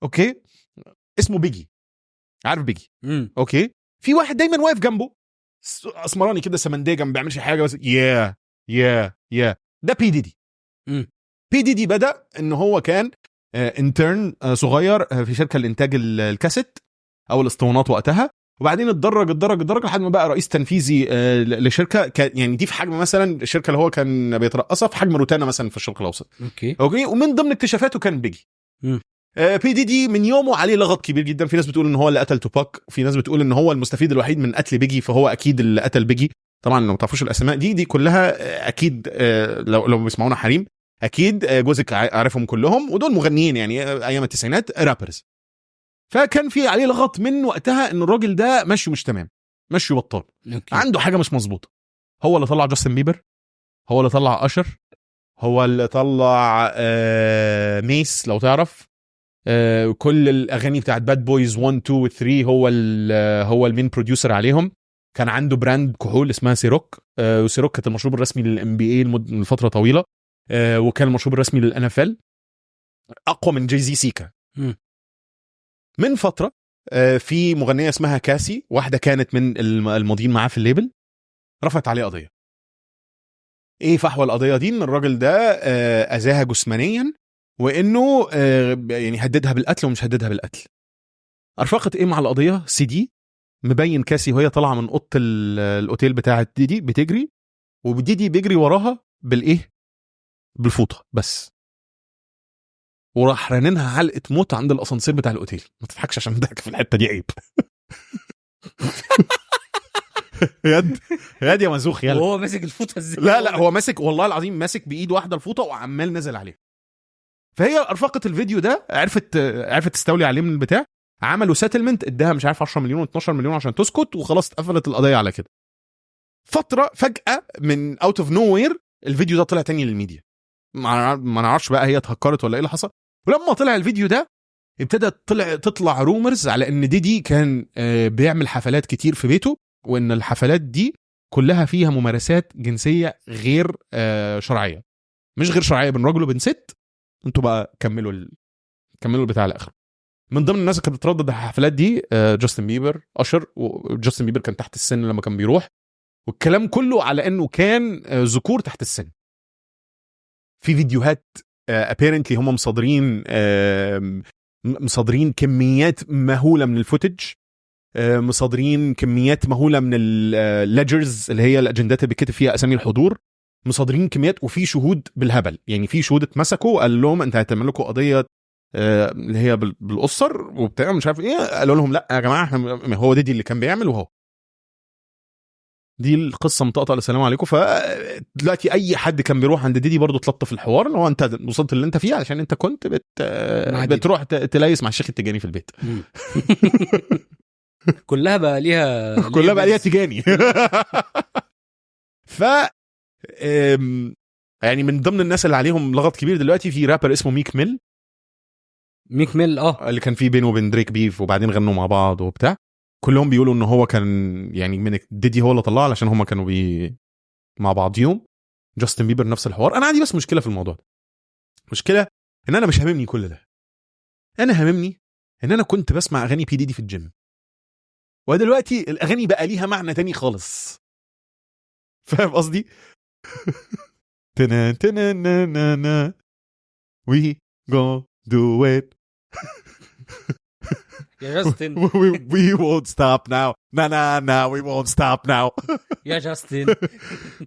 okay اسمه بيجي. عارف بيجي؟ okay في واحد دايما واقف جنبه اسمراني كده سمنديه، ما بيعملش حاجة بس yeah yeah yeah ده بي ديدي. بي ديدي بدا ان هو كان intern صغير في شركة لانتاج الكاسيت او الاسطوانات وقتها، وبعدين اتدرج لحد ما بقى رئيس تنفيذي لشركة يعني دي في حجم مثلا الشركة اللي هو كان بيترأسها في حجم روتانا مثلا في الشرق الاوسط. okay ومن ضمن اكتشافاته كان بيجي. بي ديدي من يومه عليه لغط كبير جدا. في ناس بتقول ان هو اللي قتل توباك، وفي ناس بتقول ان هو المستفيد الوحيد من قتل بيجي، فهو اكيد اللي قتل بيجي. طبعا لو ما تعرفوش الاسماء دي كلها اكيد لو بيسمعونا حريم اكيد جوزك عارفهم كلهم، ودول مغنيين يعني ايام التسعينات rappers. فكان في عليه لغط من وقتها ان الراجل ده ماشي مش تمام، ماشي بطال، عنده حاجة مش مظبوطة. هو اللي طلع جاستن بيبر، هو اللي طلع اشر، هو اللي طلع ميس لو تعرف، كل الاغاني بتاعت باد بويز 1 2 3 هو ال main producer عليهم. كان عنده brand كحول اسمها سيروك، وسيروك كانت المشروب الرسمي لل NBA لفترة طويلة، وكان المشروب الرسمي لل NFL، اقوى من جاي زي سيكا. من فترة في مغنيه اسمها كاسي، واحدة كانت من الماضيين معاه في ال label، رفعت عليه قضية. ايه فحوى القضية دي؟ ان الراجل ده اذاها جسمانيا، وانه يعني هددها بالقتل ومش هددها بالقتل. ارفقت ايه مع القضية؟ سي دي مبين كاسي وهي طالعه من اوضة الاوتيل بتاعه ديدي بتجري، وديدي بيجري وراها بالايه؟ بالفوطه بس، وراح رننها علقه موت عند الاسانسير بتاع الاوتيل. ما تضحكش عشان ضحك في الحتة دي عيب. يد يا مزوخ يلا. وهو ماسك الفوطه ازاي؟ لا هو ماسك والله العظيم ماسك بايد واحدة الفوطه وعمال نزل عليها. فهي ارفقت الفيديو ده، عرفت تستولي عليه من البتاع، عملوا settlement، اداها مش عارف 10 مليون و12 مليون عشان تسكت، وخلاص اتقفلت القضية على كده. فترة فجاة من out of nowhere الفيديو ده طلع تاني للميديا، ما نعرفش بقى هي اتهكرت ولا ايه اللي حصل. ولما طلع الفيديو ده ابتدت تطلع rumors على ان ديدي كان بيعمل حفلات كتير في بيته، وان الحفلات دي كلها فيها ممارسات جنسية غير شرعية، مش غير شرعية بين راجل وبين ست. انتوا بقى كملوا البتاع على اخره. من ضمن الناس اللي كانت بتردد الحفلات دي جاستن بيبر، اشر، وجاستن بيبر كان تحت السن لما كان بيروح، والكلام كله على انه كان ذكور تحت السن. في فيديوهات apparently هم مصادرين، مصادرين كميات مهولة من ال footage، مصادرين كميات مهولة من ال ledgers اللي هي الاجندات اللي بيتكتب فيها اسامي الحضور، مصادرين كميات، وفي شهود بالهبل. يعني في شهود اتمسكوا قال لهم انت هتعمل لكم قضية اللي هي بالقصر وبتاع مش عارف ايه، قالوا لهم لا يا جماعة احنا هو ديدي اللي كان بيعمل، وهو دي القصة مطقطقه. السلام عليكم. فدلوقتي اي حد كان بيروح عند ديدي برضه اتلطف الحوار اللي هو انت وصلت اللي انت فيه علشان انت كنت بتروح تليس مع الشيخ التجاني في البيت. كلها بقى ليها كلها بقى ليها تجاني. ف يعني من ضمن الناس اللي عليهم لغط كبير دلوقتي في رابر اسمه ميك ميل. ميك ميل اللي كان فيه بينه وبين دريك beef، وبعدين غنوا مع بعض وبتاع. كلهم بيقولوا ان هو كان يعني من ديدي هو اللي طلعه علشان هما كانوا مع بعضيهم. جاستن بيبر نفس الحوار. انا عندي بس مشكلة في الموضوع ده، مشكلة ان انا مش هاممني كل ده. انا هاممني ان انا كنت بسمع اغاني بي ديدي في الجيم، ودلوقتي الاغاني بقى ليها معنى تاني خالص. فاهم قصدي؟ تنا تنا نا نا نا we go do it يا جاستن we won't stop now na na na we won't stop now يا جاستن.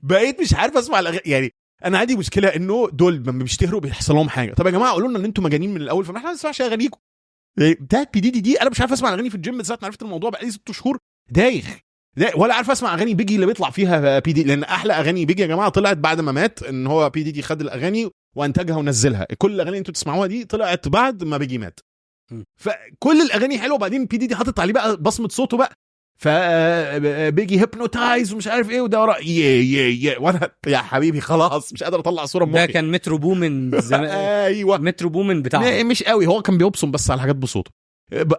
بقيت مش عارف اسمع الاغاني. يعني انا عندي مشكلة انه دول لما بيشتهروا بيحصل لهم حاجة. طب يا جماعة قولوا لنا ان انتم مجانين من الاول، فاحنا ما نسمعش اغانيكم بتاعت بي دي دي. انا مش عارف اسمع اغاني في الجيم من ساعة ما عرفت الموضوع، بقالي 6 شهور دايخ، ولا عارف اسمع اغاني بيجي اللي بيطلع فيها بي دي، لان احلى اغاني بيجي يا جماعة طلعت بعد ما مات، ان هو بي دي دي خد الاغاني وانتجها ونزلها. كل الاغاني اللي انتوا تسمعوها دي طلعت بعد ما بيجي مات، فكل الاغاني حلوة. وبعدين بي دي دي حاطط عليه بقى بصمة صوته بقى، فبيجي hypnotize ومش عارف ايه، وده ورا yeah yeah yeah، وانا يا حبيبي خلاص مش قادر اطلع صوره من ده. كان مترو بومن زمان. ايوه مترو بومن بتاعه مش قوي، هو كان بيبصم بس على حاجات بصوته.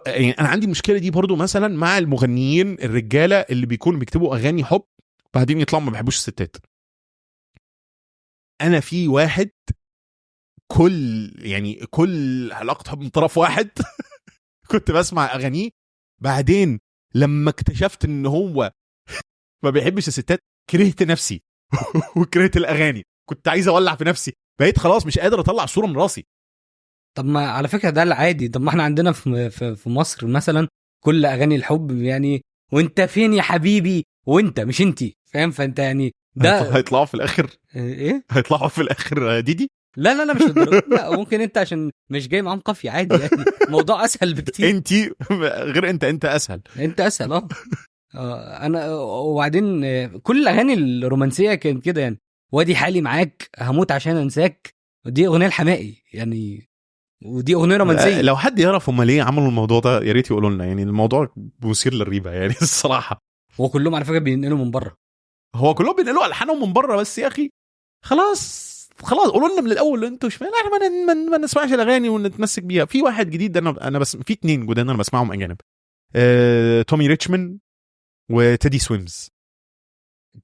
يعني انا عندي المشكلة دي برضو مثلا مع المغنيين الرجالة اللي بيكونوا بيكتبوا اغاني حب بعدين يطلعوا ما بيحبوش الستات. انا في واحد كل علاقة حب من طرف واحد كنت بسمع اغانيه، بعدين لما اكتشفت ان هو ما بيحبش الستات كرهت نفسي وكرهت الاغاني، كنت عايز اولع في نفسي، بقيت خلاص مش قادر اطلع صوره من راسي. طب ما على فكرة ده العادي. طب ما احنا عندنا في مصر مثلا كل اغاني الحب يعني وانت فين يا حبيبي وانت مش انتي، فاهم؟ فانت يعني ده هيطلعوا في الاخر ايه؟ هيطلعوا في الاخر ديدي؟ لا لا لا مش للدرجة. لا ممكن انت عشان مش جاي معاهم قافية عادي، يعني موضوع اسهل بكتير. انت غير انت اسهل، انت اسهل. انا وبعدين كل الاغاني الرومانسية كانت كده يعني، وادي حالي معاك هموت عشان انساك، دي اغنية الحمائي يعني، ودي اغنية رومانسية. لو حد يعرف هم ليه عملوا الموضوع ده يا ريت يقولوا لنا، يعني الموضوع مثير للريبه يعني الصراحة. هو كلهم على فكرة بينقلوا من بره، هو كلهم بينقلوا الحانهم من بره، بس يا اخي خلاص قولوا لنا من الاول انتوا اشمعنى احنا ما نسمعش الاغاني ونتمسك بيها. في واحد جديد انا بس في 2 جداد انا بسمعهم اجانب، تومي ريتشمان وتيدي سويمز.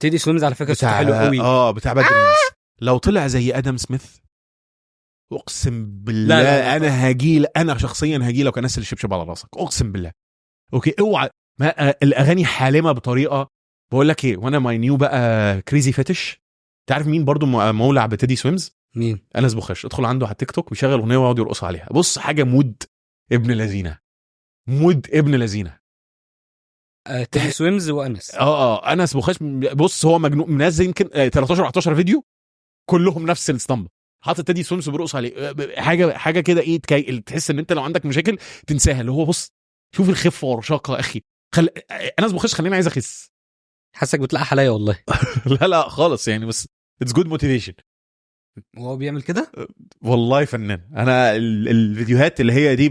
تيدي سويمز على فكرة صوته حلو قوي، بتاع Bad Dreams. لو طلع زي ادم سميث اقسم بالله لا لا لا انا هجيل، انا شخصيا هجيل لو كان نسل الشبشب على راسك اقسم بالله. okay اوعى، ما الاغاني حالمة بطريقة. بقول لك ايه، وانا my new بقى crazy fetish. تعرف مين برضو مولع بتيدي سويمز؟ مين؟ انس بوخش. ادخل عنده على التيك توك بيشغل اغنية ويقعد يرقص عليها. بص حاجة mood ابن لذينه، mood ابن لذينه. تيدي سويمز وانس. انس بوخش بص هو مجنون، منزل يمكن 13 14 فيديو كلهم نفس الاسطمبه، حاطط تيدي سويمز وبيرقص عليه. حاجة كده ايه تحس ان انت لو عندك مشاكل تنساها. اللي هو بص شوف الخفة والرشاقه يا اخي. انس بوخش خليني عايز اخس. حاسك بتلاقي عليا والله. لا لا خالص يعني، بس it's good motivation. وهو بيعمل كده والله فنان. انا الفيديوهات اللي هي دي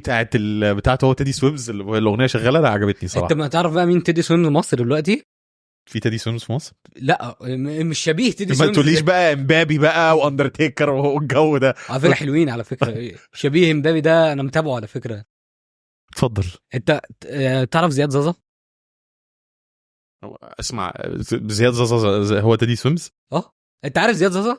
بتاعت هو تيدي سويمز الاغنية شغالة، انا عجبتني صراحة. انت ما تعرف بقى مين تيدي سويمز مصر دلوقتي؟ في تيدي سويمز في مصر؟ لا مش شبيه تيدي سويمز. ما تقوليش بقى امبابي بقى واندرتيكر والجو ده. على فكرة حلوين على فكرة. شبيه امبابي ده انا متابعه على فكرة. اتفضل. انت تعرف زياد زازا؟ اسمع، زياد زازا هو تيدي سويمز؟ انت عارف زياد زازا؟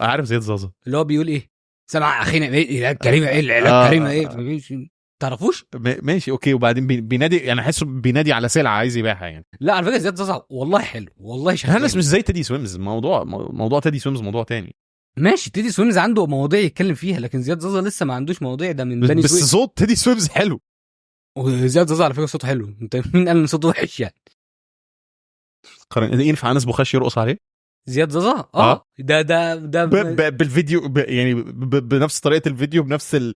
عارف زياد زازا اللي هو بيقول ايه؟ سمع اخينا ايه العلاج كريمة، ايه العلاج كريمة ايه، تعرفوش؟ ماشي okay. وبعدين بينادي، يعني احسه بينادي على سلعه عايز يبيعها يعني. لا على فكرة زياد زازا والله حلو، والله شغال. بس مش زي تيدي سويمز. موضوع تيدي سويمز موضوع تاني. ماشي، تيدي سويمز عنده مواضيع يتكلم فيها، لكن زياد زازا لسه ما عندوش مواضيع. ده من بني بس سويف. صوت تيدي سويمز حلو. وزياد زازا على فكرة صوته حلو، انت مين قال ان صوته وحش يعني؟ ينفع انس بوخش يرقص عليه؟ زياد زازا؟ آه. ده ده ده بالفيديو، يعني بنفس طريقه الفيديو، بنفس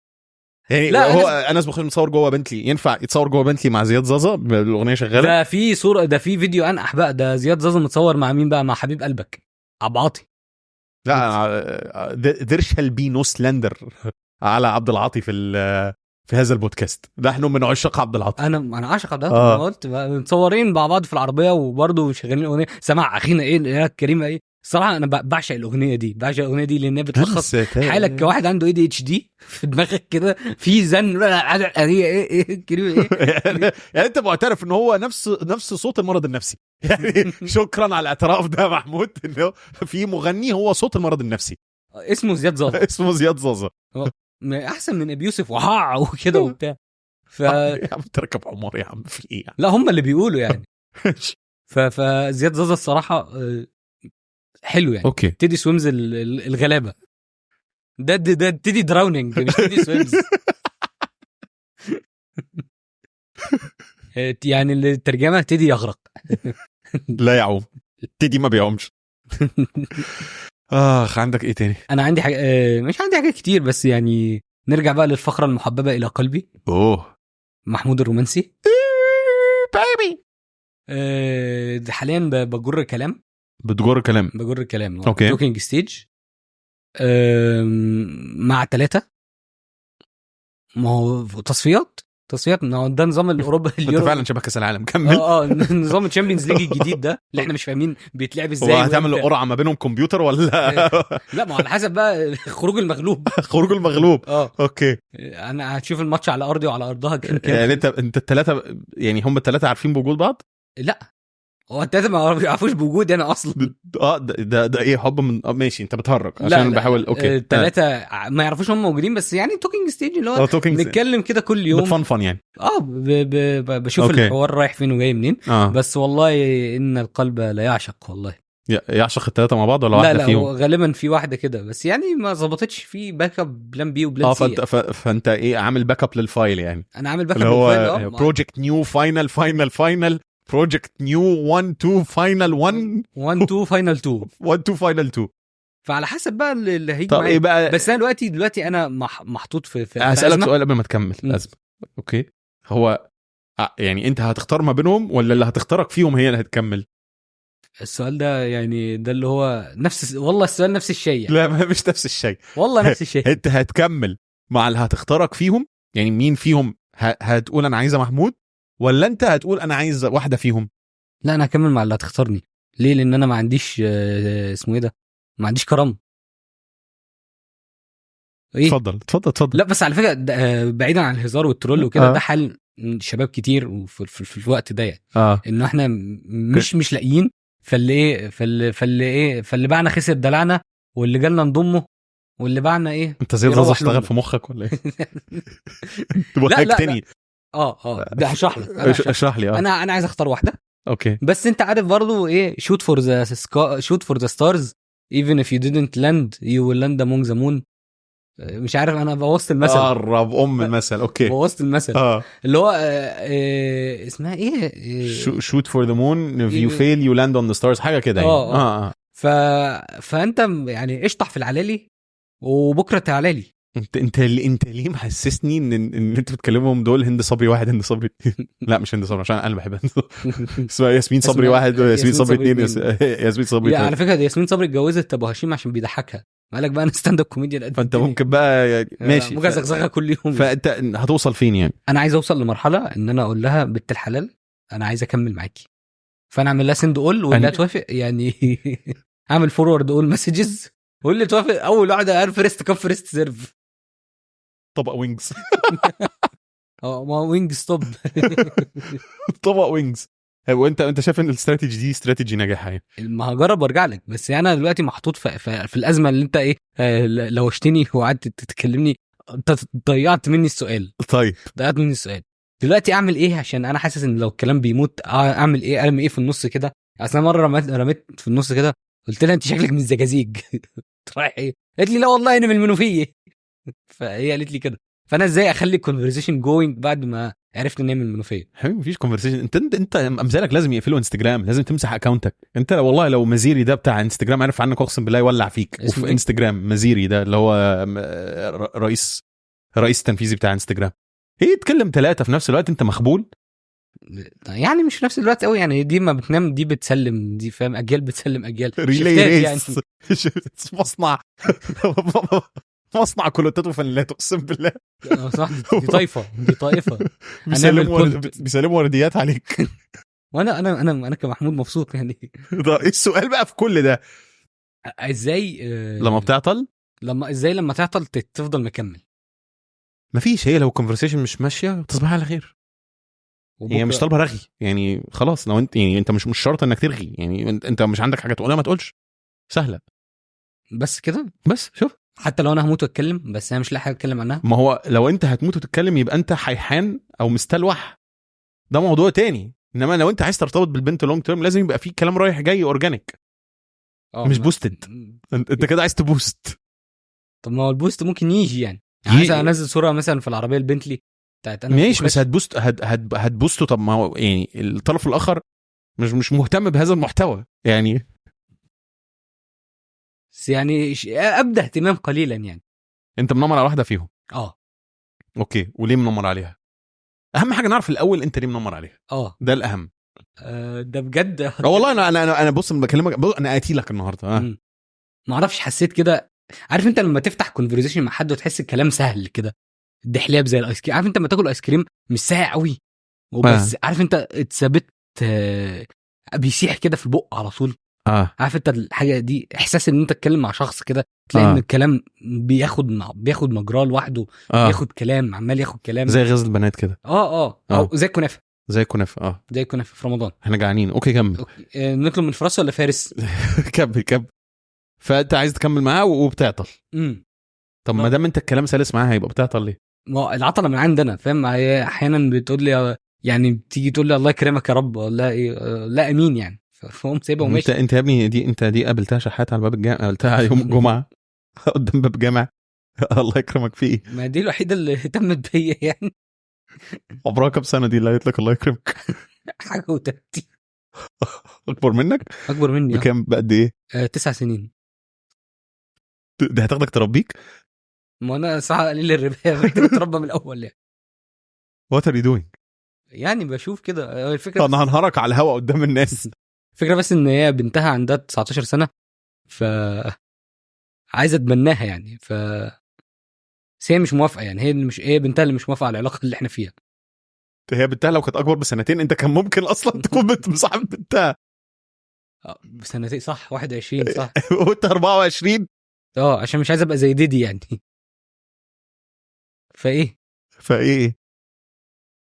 يعني لا، هو انس بوخش متصور جوه بنتلي، ينفع يتصور جوه بنتلي مع زياد زازا بالاغنيه شغالة؟ ده في صوره، ده في فيديو انقح بقى، ده زياد زازا متصور مع مين بقى؟ مع حبيب قلبك عبعاطي. لا، there shall be no slander على عبد العاطي في هذا البودكاست. نحن من عشاق عبد العاطي. انا عاشق عبد العاطي. انا قلت متصورين مع بعض في العربية وبرضه شغالين اغنية سمع اخينا ايه يا كريمة ايه. الصراحة انا بعشق الاغنية دي، بعشق الاغنية دي لانها بتلخص حالك كواحد عنده ADHD في دماغك كده، في زن ايه ايه كريمة ايه. يعني انت معترف ان هو نفس صوت المرض النفسي يعني. شكرا على الاعتراف ده يا محمود، انه في مغني هو صوت المرض النفسي اسمه زياد زازا. اسمه زياد زازا احسن من ابي يوسف وها وكده وبتاع. يا عم تركب عمر يا عم، في ايه يعني؟ لا هم اللي بيقولوا يعني. فزياد زازا الصراحة حلو يعني. okay. تيدي سويمز الغلابة، ده تيدي drowning مش تيدي سويمز. يعني الترجمة تيدي يغرق. لا يعوم، تيدي ما بيعومش. اخ، عندك ايه تاني؟ انا عندي حاجة، مش عندي حاجات كتير، بس يعني نرجع بقى للفقرة المحببة الى قلبي. اوه، محمود الرومانسي baby. حاليا بجر كلام. بتجر كلام؟ بجر كلام. okay. talking stage مع 3. ما هو تصفيات، ما هو ده نظام الاوروبا. انت فعلا شبه كاس العالم. كمل. نظام ال Champions League الجديد ده اللي احنا مش فاهمين بيتلعب ازاي. هو هتعمل قرعه ما بينهم كمبيوتر ولا؟ لا، ما هو على حسب بقى خروج المغلوب. خروج المغلوب. okay. انا هتشوف الماتش على ارضي وعلى ارضها كام كام. يعني انت الثلاثة، يعني هم الثلاثة عارفين بوجود بعض؟ لا، هو الثلاثة ما يعرفوش بوجودي انا اصلا. ده ايه حب من ماشي، انت بتهرج عشان لا. بحاول. okay. الثلاثة ما يعرفوش هم موجودين، بس يعني talking stage اللي هو نتكلم كده كل يوم، بتفنفن يعني. بشوف okay. الحوار رايح فين وجاي منين. بس والله ان القلب لا يعشق، والله يعشق الثلاثة مع بعض ولا واحدة لا فيهم؟ لا، غالبا في واحدة كده، بس يعني ما ظبطتش في backup plan B و plan C. فانت ايه، عامل backup لل file يعني؟ انا عامل backup لل file، project new final final final project new 1 2 final 1 1 2 final 2 1 2 final 2. فعلى حسب بقى اللي هيجي. طب ايه بقى؟ بس انا دلوقتي انا محطوط في هسألك سؤال قبل ما تكمل. ازمة. okay، هو يعني انت هتختار ما بينهم ولا اللي هتختارك فيهم هي اللي هتكمل؟ السؤال ده يعني ده اللي هو نفس، والله السؤال نفس الشيء يعني. لا مش نفس الشيء والله، نفس الشيء. انت هتكمل مع اللي هتختارك فيهم، يعني مين فيهم هتقول انا عايزه محمود، ولا انت هتقول انا عايز واحدة فيهم؟ لا، انا هكمل مع اللي هتختارني. ليه؟ لان انا ما عنديش اسمه ايه ده، ما عنديش كرامة. ايه؟ اتفضل اتفضل اتفضل. لا بس على فكرة بعيدا عن الهزار وال troll وكده، ده حال شباب كتير في الوقت ده يعني. انه احنا مش لاقيين، فاللي ايه، فاللي ايه، فاللي باعنا خسر دلعنا، واللي جالنا نضمه، واللي باعنا ايه. انت زي زازا اشتغل في مخك ولا ايه؟ لا لا تاني. ده هشرح لك. اشرح لي. انا عايز اختار واحدة. okay. بس انت عارف برضو ايه، shoot for the stars even if you didn't land you will land among the moon. مش عارف، انا بوظت المثل. قرب ام المثل. okay، بوظت المثل. اللي هو اسمها ايه، shoot for the moon if you fail you land on the stars، حاجة كده يعني. فانت يعني اشطح في العلالي وبكره تعالى لي. انت ليه محسسني ان انت بتكلمهم دول هند صبري واحد، هند صبري لا مش هند صبري عشان انا بحب هند صبري. اسمها ياسمين صبري واحد، ياسمين صبري اثنين، ياسمين صبري ثلاثة. على فكرة ياسمين صبري اتجوزت ابو هشيم عشان بيضحكها، مالك بقى انا stand-up comedian. فانت ممكن بقى يعني ماشي، ممكن ازغزغها كل يوم. فانت هتوصل فين يعني؟ انا عايز اوصل لمرحلة ان انا اقول لها بنت الحلال انا عايز اكمل معاكي، فانا اعمل لها send all واللي توافق يعني. اعمل forward all messages واللي توافق اول واحدة، عارف، first come first serve. طبق wings. ما Wingstop. طبق wings. وانت شايف ان الاستراتيجي دي استراتيجي ناجحة يعني؟ ما هجرب وارجع لك، بس انا دلوقتي محطوط في الازمة اللي انت ايه، لوشتني وقعدت تتكلمني، انت ضيعت مني السؤال. طيب ضيعت مني السؤال. دلوقتي اعمل ايه؟ عشان انا حاسس ان لو الكلام بيموت اعمل ايه؟ ارمي ايه في النص كده؟ اصل انا مرة رميت في النص كده، قلت لها انت شكلك من الزجاجيج. رايح ايه؟ قالت لي لا والله انا من المنوفية. فهي قالت لي كده، فانا ازاي اخلي ال conversation going بعد ما عرفت ان هي من المنوفية؟ حبيبي مفيش conversation. انت امثالك لازم يقفلوا انستجرام، لازم تمسح account ك. انت والله لو مزيري ده بتاع انستجرام عرف عنك اقسم بالله يولع فيك. وفي انستجرام مزيري ده اللي هو رئيس التنفيذي بتاع انستجرام، ايه تكلم 3 في نفس الوقت؟ انت مخبول يعني. مش في نفس الوقت قوي يعني، دي ما بتنام دي بتسلم دي، فاهم؟ اجيال بتسلم اجيال، relay race يعني. مصنع كولوتات وفانيلات اقسم بالله. صح، دي طائفة، دي طائفة. بيسلموا ورديات عليك. وانا انا انا انا كمحمود مبسوط يعني. ده ايه السؤال بقى في كل ده؟ ازاي لما بتعطل، لما ازاي لما تعطل تفضل مكمل؟ مفيش، هي لو ال conversation مش ماشية تصبح على خير، هي مش طالبه رغي يعني. خلاص لو انت يعني انت مش شرط انك ترغي يعني، انت مش عندك حاجة تقولها ما تقولش، سهلة. بس كده، بس شوف، حتى لو انا هموت واتكلم بس انا مش لاقي حاجة اتكلم عنها. ما هو لو انت هتموت وتتكلم يبقى انت حيحان او مستلوح، ده موضوع تاني. انما لو انت عايز ترتبط بالبنت long term لازم يبقى في كلام رايح جاي organic، مش boosted. انت كده عايز ت boost. طب ما هو ال boost ممكن يجي يعني، عايز انزل صوره مثلا في العربية البنتلي بتاعت انا، ماشي، بس هت boost هت boost ه. طب ما هو يعني الطرف الاخر مش مهتم بهذا المحتوى يعني. بس يعني ابدا اهتمام قليلا يعني. انت منمر على واحدة فيهم؟ اه. okay، وليه منمر عليها؟ اهم حاجة نعرف الاول انت ليه منمر عليها. اه ده الاهم. ده بجد. اه والله انا انا انا بص بكلمك، بص انا قاتلك النهارده. ما اعرفش، حسيت كده، عارف انت لما تفتح conversation مع حد وتحس الكلام سهل كده، دحلاب زي الايس كريم، عارف انت لما تاكل ايس كريم مش ساقع قوي وبس، عارف انت اتثبت بيسيح كده في البق على طول. عارف انت الحاجة دي، احساس ان انت تتكلم مع شخص كده تلاقي ان الكلام بياخد مجراه لوحده. بياخد كلام، عمال ياخد كلام. زي غزل البنات كده. اه، او زي الكنافه. زي الكنافه. زي الكنافه في رمضان. احنا جعانين. okay كمل. okay. نطلب من فراس ولا فارس؟ كمل كمل. فانت عايز تكمل معاه وبتعطل. طب ما دام انت الكلام سلس معاها هيبقى بتعطل ليه؟ ما هو العطلة من عندنا، فاهم؟ هي احيانا بتقول لي يعني، بتيجي تقول لي الله يكرمك يا رب، ولا ايه، لا امين يعني، فقوم سايبها انت وماشي. انت يا ابني دي انت دي قابلتها شحات على باب الجامع، قابلتها يوم الجمعة قدام باب جامع، الله يكرمك في ايه؟ ما دي الوحيدة اللي اهتمت بيا يعني. عمرها كام سنة دي اللي قالت لك الله يكرمك؟ حاجة و30. اكبر منك؟ اكبر مني. بكام؟ بقد ايه؟ 9 سنين. ده هتاخدك تربيك؟ ما انا صح قليل الربايه، محتاج اتربى من الاول يعني. what are you doing؟ يعني بشوف كده الفكره. انا هنهارك على الهوا قدام الناس. الفكرة بس ان هي بنتها عندها 19 سنه، ف عايزه اتبناها يعني، ف بس هي مش موافقة يعني، هي اللي مش، هي بنتها اللي مش موافقة على العلاقة اللي احنا فيها. هي بنتها لو كانت اكبر بسنتين انت كان ممكن اصلا تكون بنت مصاحب بنتها. بسنتين صح، 21 صح. وانت 24. اه، عشان مش عايز ابقى زي ديدي يعني، فايه؟ فايه؟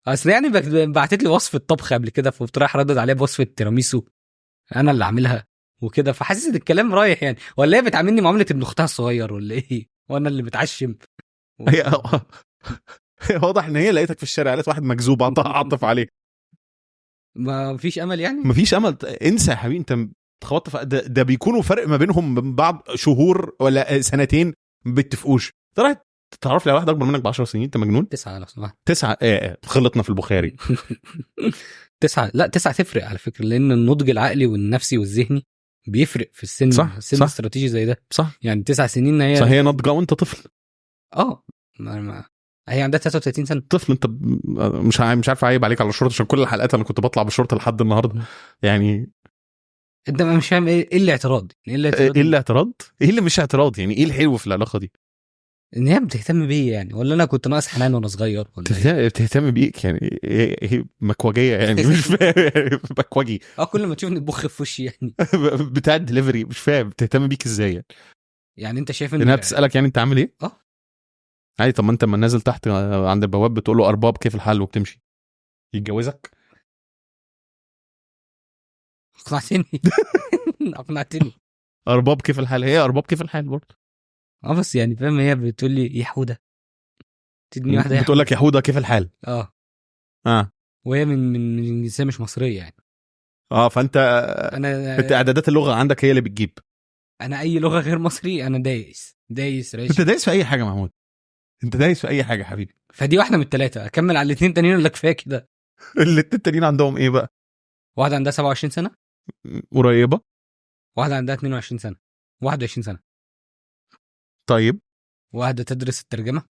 اصل يعني بعتت لي وصفه طبخ قبل كده، فقمت رايح ردد عليها بوصفه تيراميسو انا اللي عاملها وكده، فحاسس ان الكلام رايح يعني، ولا هي بتعاملني معاملة ابن اختها الصغير ولا ايه، وانا اللي متعشم. هي واضح ان هي لقيتك في الشارع قالت واحد مجذوب عطف عليه. ما فيش امل يعني؟ مفيش امل، انسى يا حبيبي، انت اتخبطت ده بيكونوا فرق ما بينهم من بعض شهور ولا سنتين، ما بيتفقوش، طلعت تعرف لي على واحد اكبر منك ب 10 سنين؟ انت مجنون؟ 9 لو سمحت. 9؟ ايه خلطنا في البخاري. 9، لا 9 تفرق على فكرة، لأن النضج العقلي والنفسي والذهني بيفرق في السن. سن استراتيجي زي ده. يعني 9 سنين هي صح، هي ناضجة وانت طفل. اه، ما هي عندها 33 سنة. طفل انت، مش عارف اعيب عليك على الشورت، عشان كل الحلقات انا كنت بطلع بالشورت لحد النهارده يعني. انت مش فاهم ايه الاعتراض يعني؟ ايه الاعتراض؟ ايه الاعتراض؟ ايه اللي مش اعتراض يعني؟ ايه الحلو في العلاقة دي؟ ان هي بتهتم بيا يعني، ولا انا كنت ناقص حنان وانا صغير ولا إيه؟ بتهتم بيك يعني ايه؟ إيه مكوجيه يعني؟ مش فاهم يعني، مكوجي؟ اه، كل ما تشوفني تبخ في وشي يعني. بتاع الدليفري، مش فاهم بتهتم بيك ازاي يعني. يعني انت شايف ان انها بتسالك يعني انت عامل ايه؟ اه. عادي، طب ما انت لما نازل تحت عند البواب بتقول له ارباب كيف الحال وبتمشي، يتجوزك؟ اقنعتني اقنعتني. ارباب كيف الحال، هي ارباب كيف الحال برضه. اه بس يعني فاهم، هي بتقول لي يا حوده، تديني واحدة يا بتقول لك يا حوده كيف الحال؟ اه. اه. وهي من جنسية مش مصرية يعني. اه، فانت انا انت اعدادات اللغة عندك هي اللي بتجيب. انا اي لغة غير مصري انا دايس دايس انت راشي. دايس في اي حاجة يا محمود، انت دايس في اي حاجة يا حبيبي. فدي واحدة من الثلاثه، اكمل على الاثنين تانيين ولا كفاية كده؟ الاتنين التانيين عندهم ايه بقى؟ واحدة عندها 27 سنه. قريبه. واحدة عندها 22 سنه، 21 سنه. طيب. واحدة تدرس الترجمه.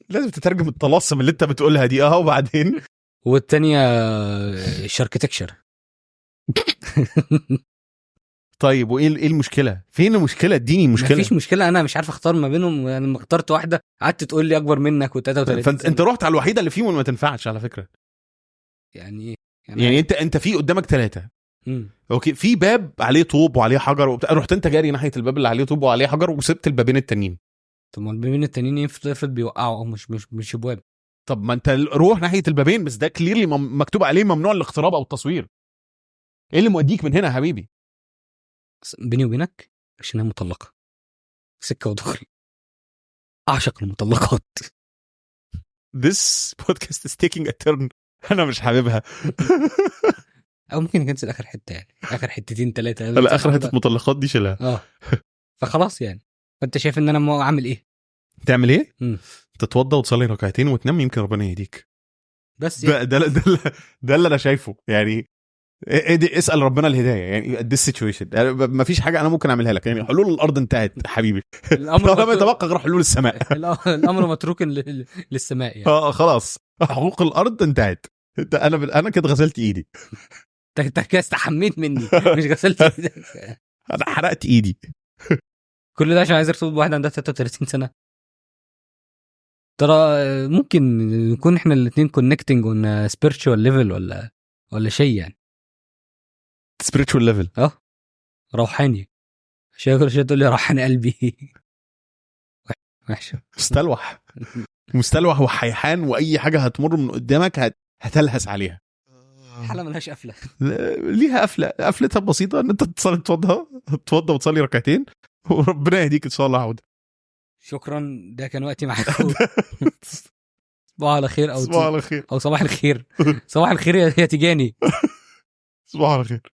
لازم تترجم الطلاسم اللي انت بتقولها دي. وبعدين؟ والتانية sharkitecture. طيب، وايه ايه المشكله؟ فين المشكله؟ اديني المشكله. مفيش مشكله، انا مش عارف اختار ما بينهم. انا لما اخترت واحدة قعدت تقول لي اكبر منك و33. فانت رحت على الوحيدة اللي فيهم ما تنفعش على فكره. يعني ايه؟ يعني انت في قدامك ثلاثه. okay، في باب عليه طوب وعليه حجر وبتاع، رحت انت جاري ناحية الباب اللي عليه طوب وعليه حجر وسبت البابين التانيين. طب ما البابين التانيين افرض بيوقعوا او مش ابواب. طب ما انت روح ناحية البابين، بس ده clearly مكتوب عليه ممنوع الاقتراب او التصوير. ايه اللي موديك من هنا يا حبيبي؟ بيني وبينك عشان هي مطلقه، سكة ودغري، اعشق المطلقات. This podcast is taking a turn انا مش حاببها. او ممكن نكنسل اخر حته، يعني اخر حتتين ثلاثه. لا، اخر حتة مطلقات دي شيلها. فخلاص يعني، فانت شايف ان انا اعمل ايه؟ تعمل ايه؟ تتوضى وتصلي ركعتين وتنام، يمكن ربنا يهديك. بس يعني. ده اللي انا شايفه يعني. اسال ربنا الهداية يعني. this situation يعني ما فيش حاجة انا ممكن اعملها لك يعني. حلول الارض انتهت حبيبي. الامر لم يتبقى غير حلول السماء. الامر متروك للسماء يعني. خلاص، حقوق الارض انتهت. انا كده غسلت ايدي. انت كده استحميت مني، مش غسلت ايدك. انا حرقت ايدي. كل ده عشان عايز ارتبط بواحدة عندها 33 سنه. ترى ممكن نكون احنا الاثنين connecting on spiritual level ولا شيء يعني. spiritual level. روحاني. عشان كل شوية تقول لي روحاني قلبي. وحشه. مستلوح مستلوح وحيحان، واي حاجة هتمر من قدامك هتلهس عليها. حاله ملهاش قفله. ليها قفله، قفلتها بسيطة، ان انت تصلي، تتوضى وتصلي ركعتين وربنا يهديك ان شاء الله. عوده. شكرا، ده كان وقتي معاكم. صباح على خير او صباح على خير او صباح الخير. صباح الخير يا تجاني. صباح على خير.